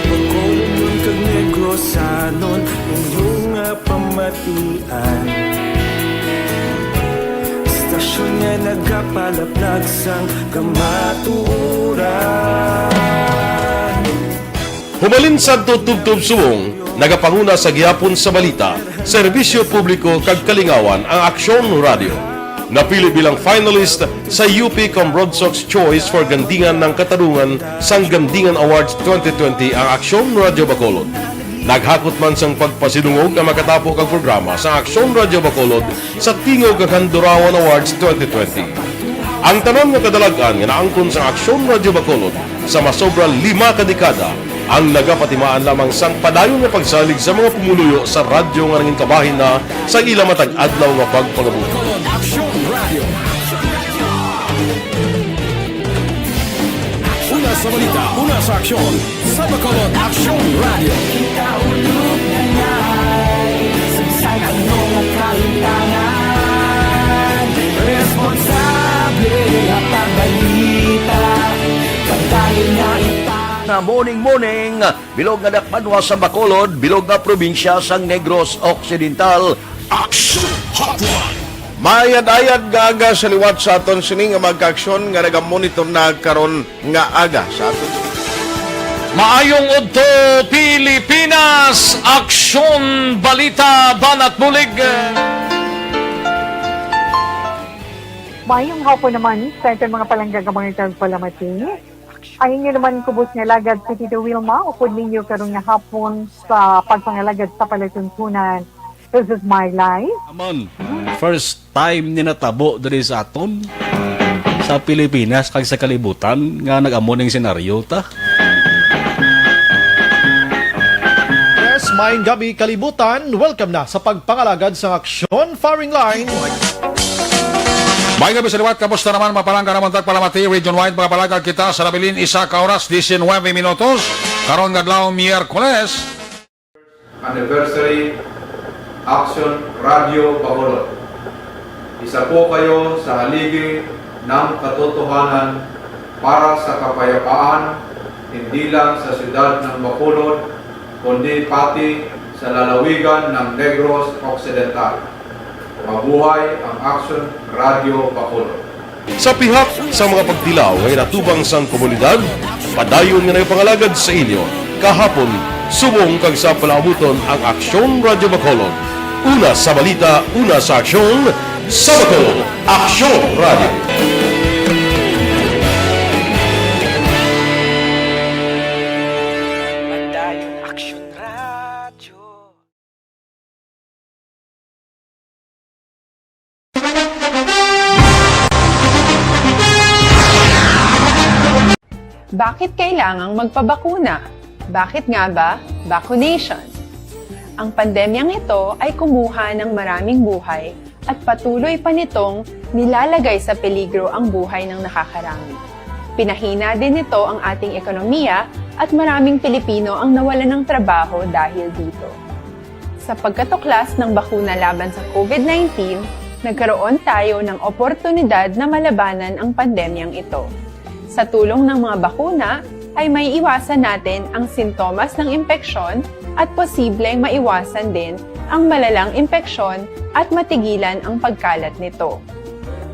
Bacolodnon kag Negrosanon, inyo nga pamatian. Istasyon nga nagapalaplag sang kamatuoran. Humalin sadto tubtob subong, nagapanguna sa gihapon sa balita, serbisyo publiko kag kalingawan ang Aksyon Radio. Napili bilang finalist sa U P Cambronsox Choice for Gandingan ng Katarungan sang Gandingan Awards twenty twenty ang Aksyon Radio Bacolod. Naghakot man sang pagpasidungog ang makatapo kag programa sa Aksyon Radyo Bacolod sa Tingog kag Handurawan Awards twenty twenty. Ang tanan nga kadalag-an nga naangkon sa Aksyon Radyo Bacolod sa masobra lima ka dekada ang nagapatimaan lamang sang padayon nga pagsalig sa mga pumuluyo sa radyo nga nangin kabahin na sa ila matag adlaw nga pagpangabuhi. Bacolod Aksyon Radio. Una sa balita, una sa aksyon, sa Bacolod Aksyon Radio. Responsable at pagbalita, pagdayon nga ita. Na morning, morning, bilog nga dakbanwa sa Bacolod, bilog nga probinsya sang Negros Occidental. Action Hotline. Maayad-ayad nga aga sa liwat sa aton sini nga mga kaaksyon nga nagamonitor na karon nga aga sa aton. Maayong udto, Pilipinas! Aksyon, balita, banat bulig. Maayong hapon naman sa aton mga palangga nga mga tagpalamati. Ang inyo naman kubos nga alagad si Tito Wilma, upod ninyo karon nga hapon sa pagpangalagad sa palatuntunan. This is my life. Amon, first time ni natabo diri sa aton, sa Pilipinas kag sa kalibutan nga nag-amo ning senaryo ta. Yes, maayong gabi kalibutan. Welcome na sa pagpangalagad sa Aksyon Firing Line. May gabi sa liwat, kamusta naman, mapalangga naman tagpalamati, region wide, makapalagad kita sa nabilin isa ka oras, diecinueve minutos, karon nga adlaw, Miyerkules. Anniversary Action Radio Bacolod. Isa po kayo sa haligi ng katotohanan para sa kapayapaan, hindi lang sa siyudad ng Bacolod, kundi pati sa lalawigan ng Negros Occidental. Mabuhay ang Action Radio Bacolod. Sa pihak sa mga pagtilaw nga ginatubang sang komunidad, padayon nga nagapangalagad sa inyo kahapon, subong kag sa palaabuton ang Aksyon Radyo Bacolod. Una sa balita, una sa aksyon, sa Bacolod, Aksyon Radyo. Padayon Aksyon Radyo. Bakit kailangang magpabakuna? Bakit nga ba vaccination? Ang pandemyang ito ay kumuha ng maraming buhay at patuloy pa nitong nilalagay sa peligro ang buhay ng nakakarami. Pinahina din nito ang ating ekonomiya at maraming Pilipino ang nawalan ng trabaho dahil dito. Sa pagkatuklas ng bakuna laban sa COVID nineteen, nagkaroon tayo ng oportunidad na malabanan ang pandemyang ito. Sa tulong ng mga bakuna, ay maiiwasan natin ang sintomas ng impeksyon at posibleng maiwasan din ang malalang impeksyon at matigilan ang pagkalat nito.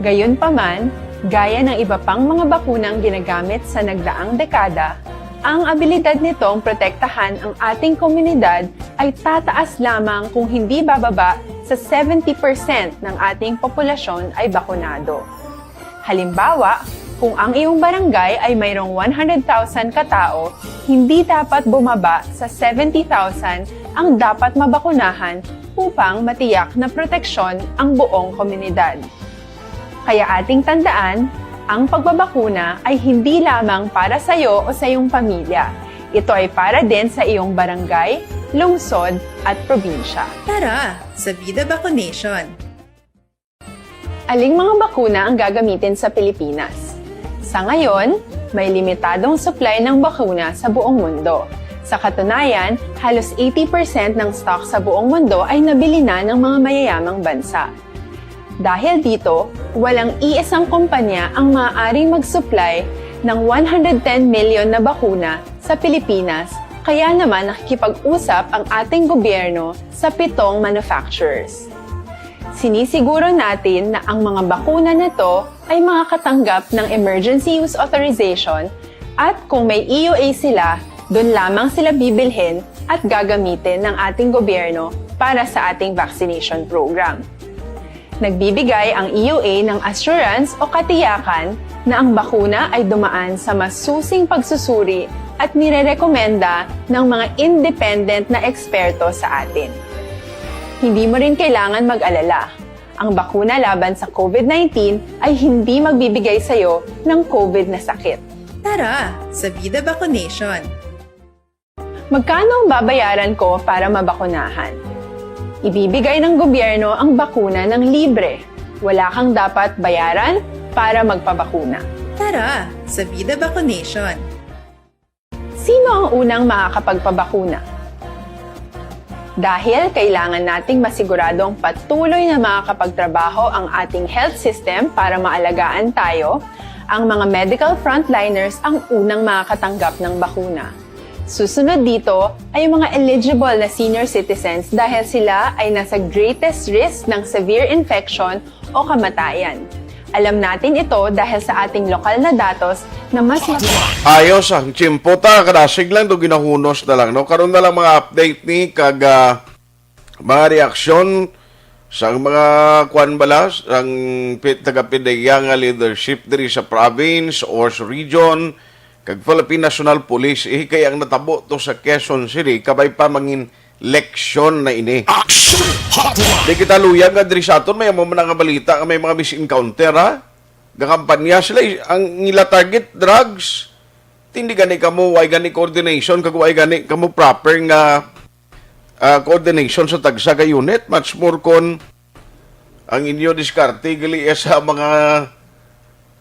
Gayunpaman, gaya ng iba pang mga bakunang ginagamit sa nagdaang dekada, ang abilidad nitong protektahan ang ating komunidad ay tataas lamang kung hindi bababa sa seventy percent ng ating populasyon ay bakunado. Halimbawa, kung ang iyong barangay ay mayroong one hundred thousand ka tawo, hindi dapat bumaba sa seventy thousand ang dapat mabakunahan upang matiyak na proteksyon ang buong komunidad. Kaya ating tandaan, ang pagbabakuna ay hindi lamang para sa iyo o sa iyong pamilya. Ito ay para din sa iyong barangay, lungsod, at probinsya. Tara, sa Vida Vaccination! Aling mga bakuna ang gagamitin sa Pilipinas? Sa ngayon, may limitadong supply ng bakuna sa buong mundo. Sa katunayan, halos eighty percent ng stock sa buong mundo ay nabili na ng mga mayayamang bansa. Dahil dito, walang iisang kumpanya ang maaaring mag-supply ng one hundred ten million na bakuna sa Pilipinas, kaya naman nakikipag-usap ang ating gobyerno sa pitong manufacturers. Sinisiguro natin na ang mga bakuna na to ay makakatanggap ng emergency use authorization at kung may E U A sila, doon lamang sila bibilhin at gagamitin ng ating gobyerno para sa ating vaccination program. Nagbibigay ang E U A ng assurance o katiyakan na ang bakuna ay dumaan sa masusing pagsusuri at nirerekomenda ng mga independent na eksperto sa atin. Hindi mo rin kailangan mag-alala. Ang bakuna laban sa COVID nineteen ay hindi magbibigay sa iyo ng COVID na sakit. Tara, sa Vida Vacunation! Magkano ang babayaran ko para mabakunahan? Ibibigay ng gobyerno ang bakuna ng libre. Wala kang dapat bayaran para magpabakuna. Tara, sa Vida Vacunation! Sino ang unang makakapagpabakuna? Dahil kailangan nating masiguradong patuloy na makakapagtrabaho ang ating health system para maalagaan tayo, ang mga medical frontliners ang unang makakatanggap ng bakuna. Susunod dito ay ang mga eligible na senior citizens dahil sila ay nasa greatest risk ng severe infection o kamatayan. Alam natin ito dahil sa ating lokal na datos na mas mataas. Ayos ang tiyempo ta, kadasig lang do, ginahunos na lang, no? Karon na lang mga update ni kag, ah, mga reaksyon sang mga kwan bala, sang pi-, taga-PDEA nga leadership diri sa province or sa region, kag Philippine National Police, eh, kay ang natabo to sa Quezon City, kabay pa mangin leksyon na ini. Action Hotline! Di kita luyag nga diri sa aton, may amo man nga balita nga may mga misencounter, ha? Gakampanya sila, eh, ang ila target, drugs. Tindi gani kamo, way gani coordination, kag way gani kamo proper nga, ah, coordination sa tagsa ka unit, much more kon ang inyo diskarte gali sa mga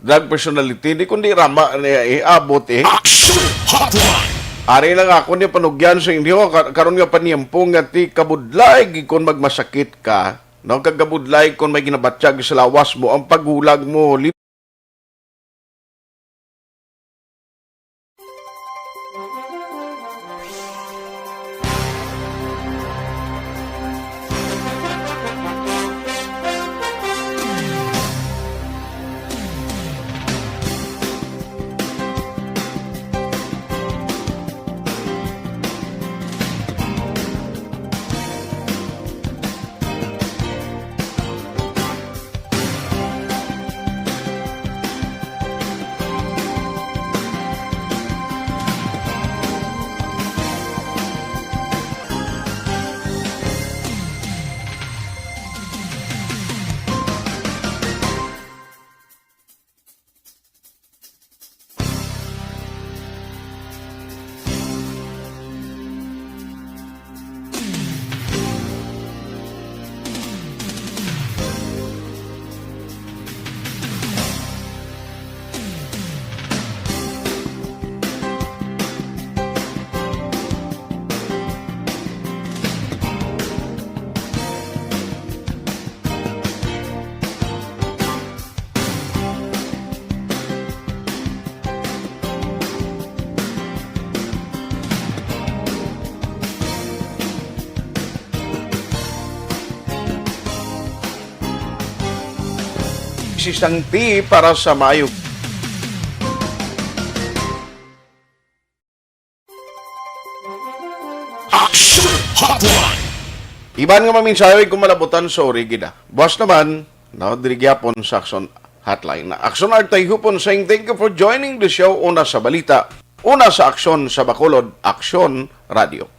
drug personality, di kundi rama niya, eh, abot, eh. Action Hotline! Ari lang ako ni panugyan sa inyo, ka-, karon nga paniyempo nga ti kabudlay gid kon magmasakit ka, no? Kag kabudlay kon may ginabatyag sa lawas mo, ang paghulag mo, li- Isang T para sa maayog. Action Hotline! Iban nga maminsayoy kung malabutan, sorry gid, ah. Buwas naman, no, diri gyapon sa Action Hotline. Action Art Tayhupon saying thank you for joining the show. Una sa balita, una sa aksyon sa Bacolod, Aksyon Radio.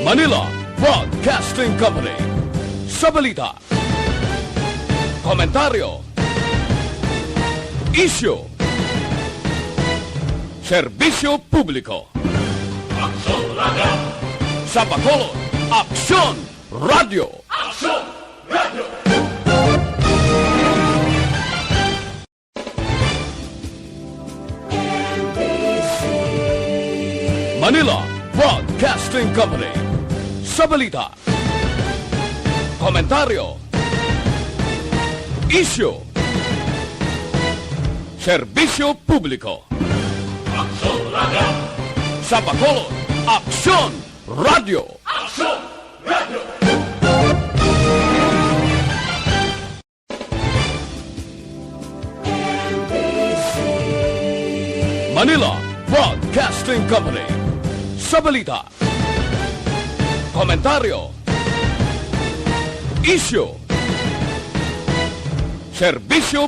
Manila Broadcasting Company. Sa balita, komentaryo, isyu, serbisyo publiko. Aksyon Radio. Sa Bacolod, Aksyon Radio. Aksyon Radio. Manila Broadcasting Company. Sa balita, komentaryo, isyu, serbisyo publiko. Aksyon Radio. Sa Bacolod, Aksyon Radio. Aksyon Radio. Manila Broadcasting Company. Sa balita, komentaryo, isyu, serbisyo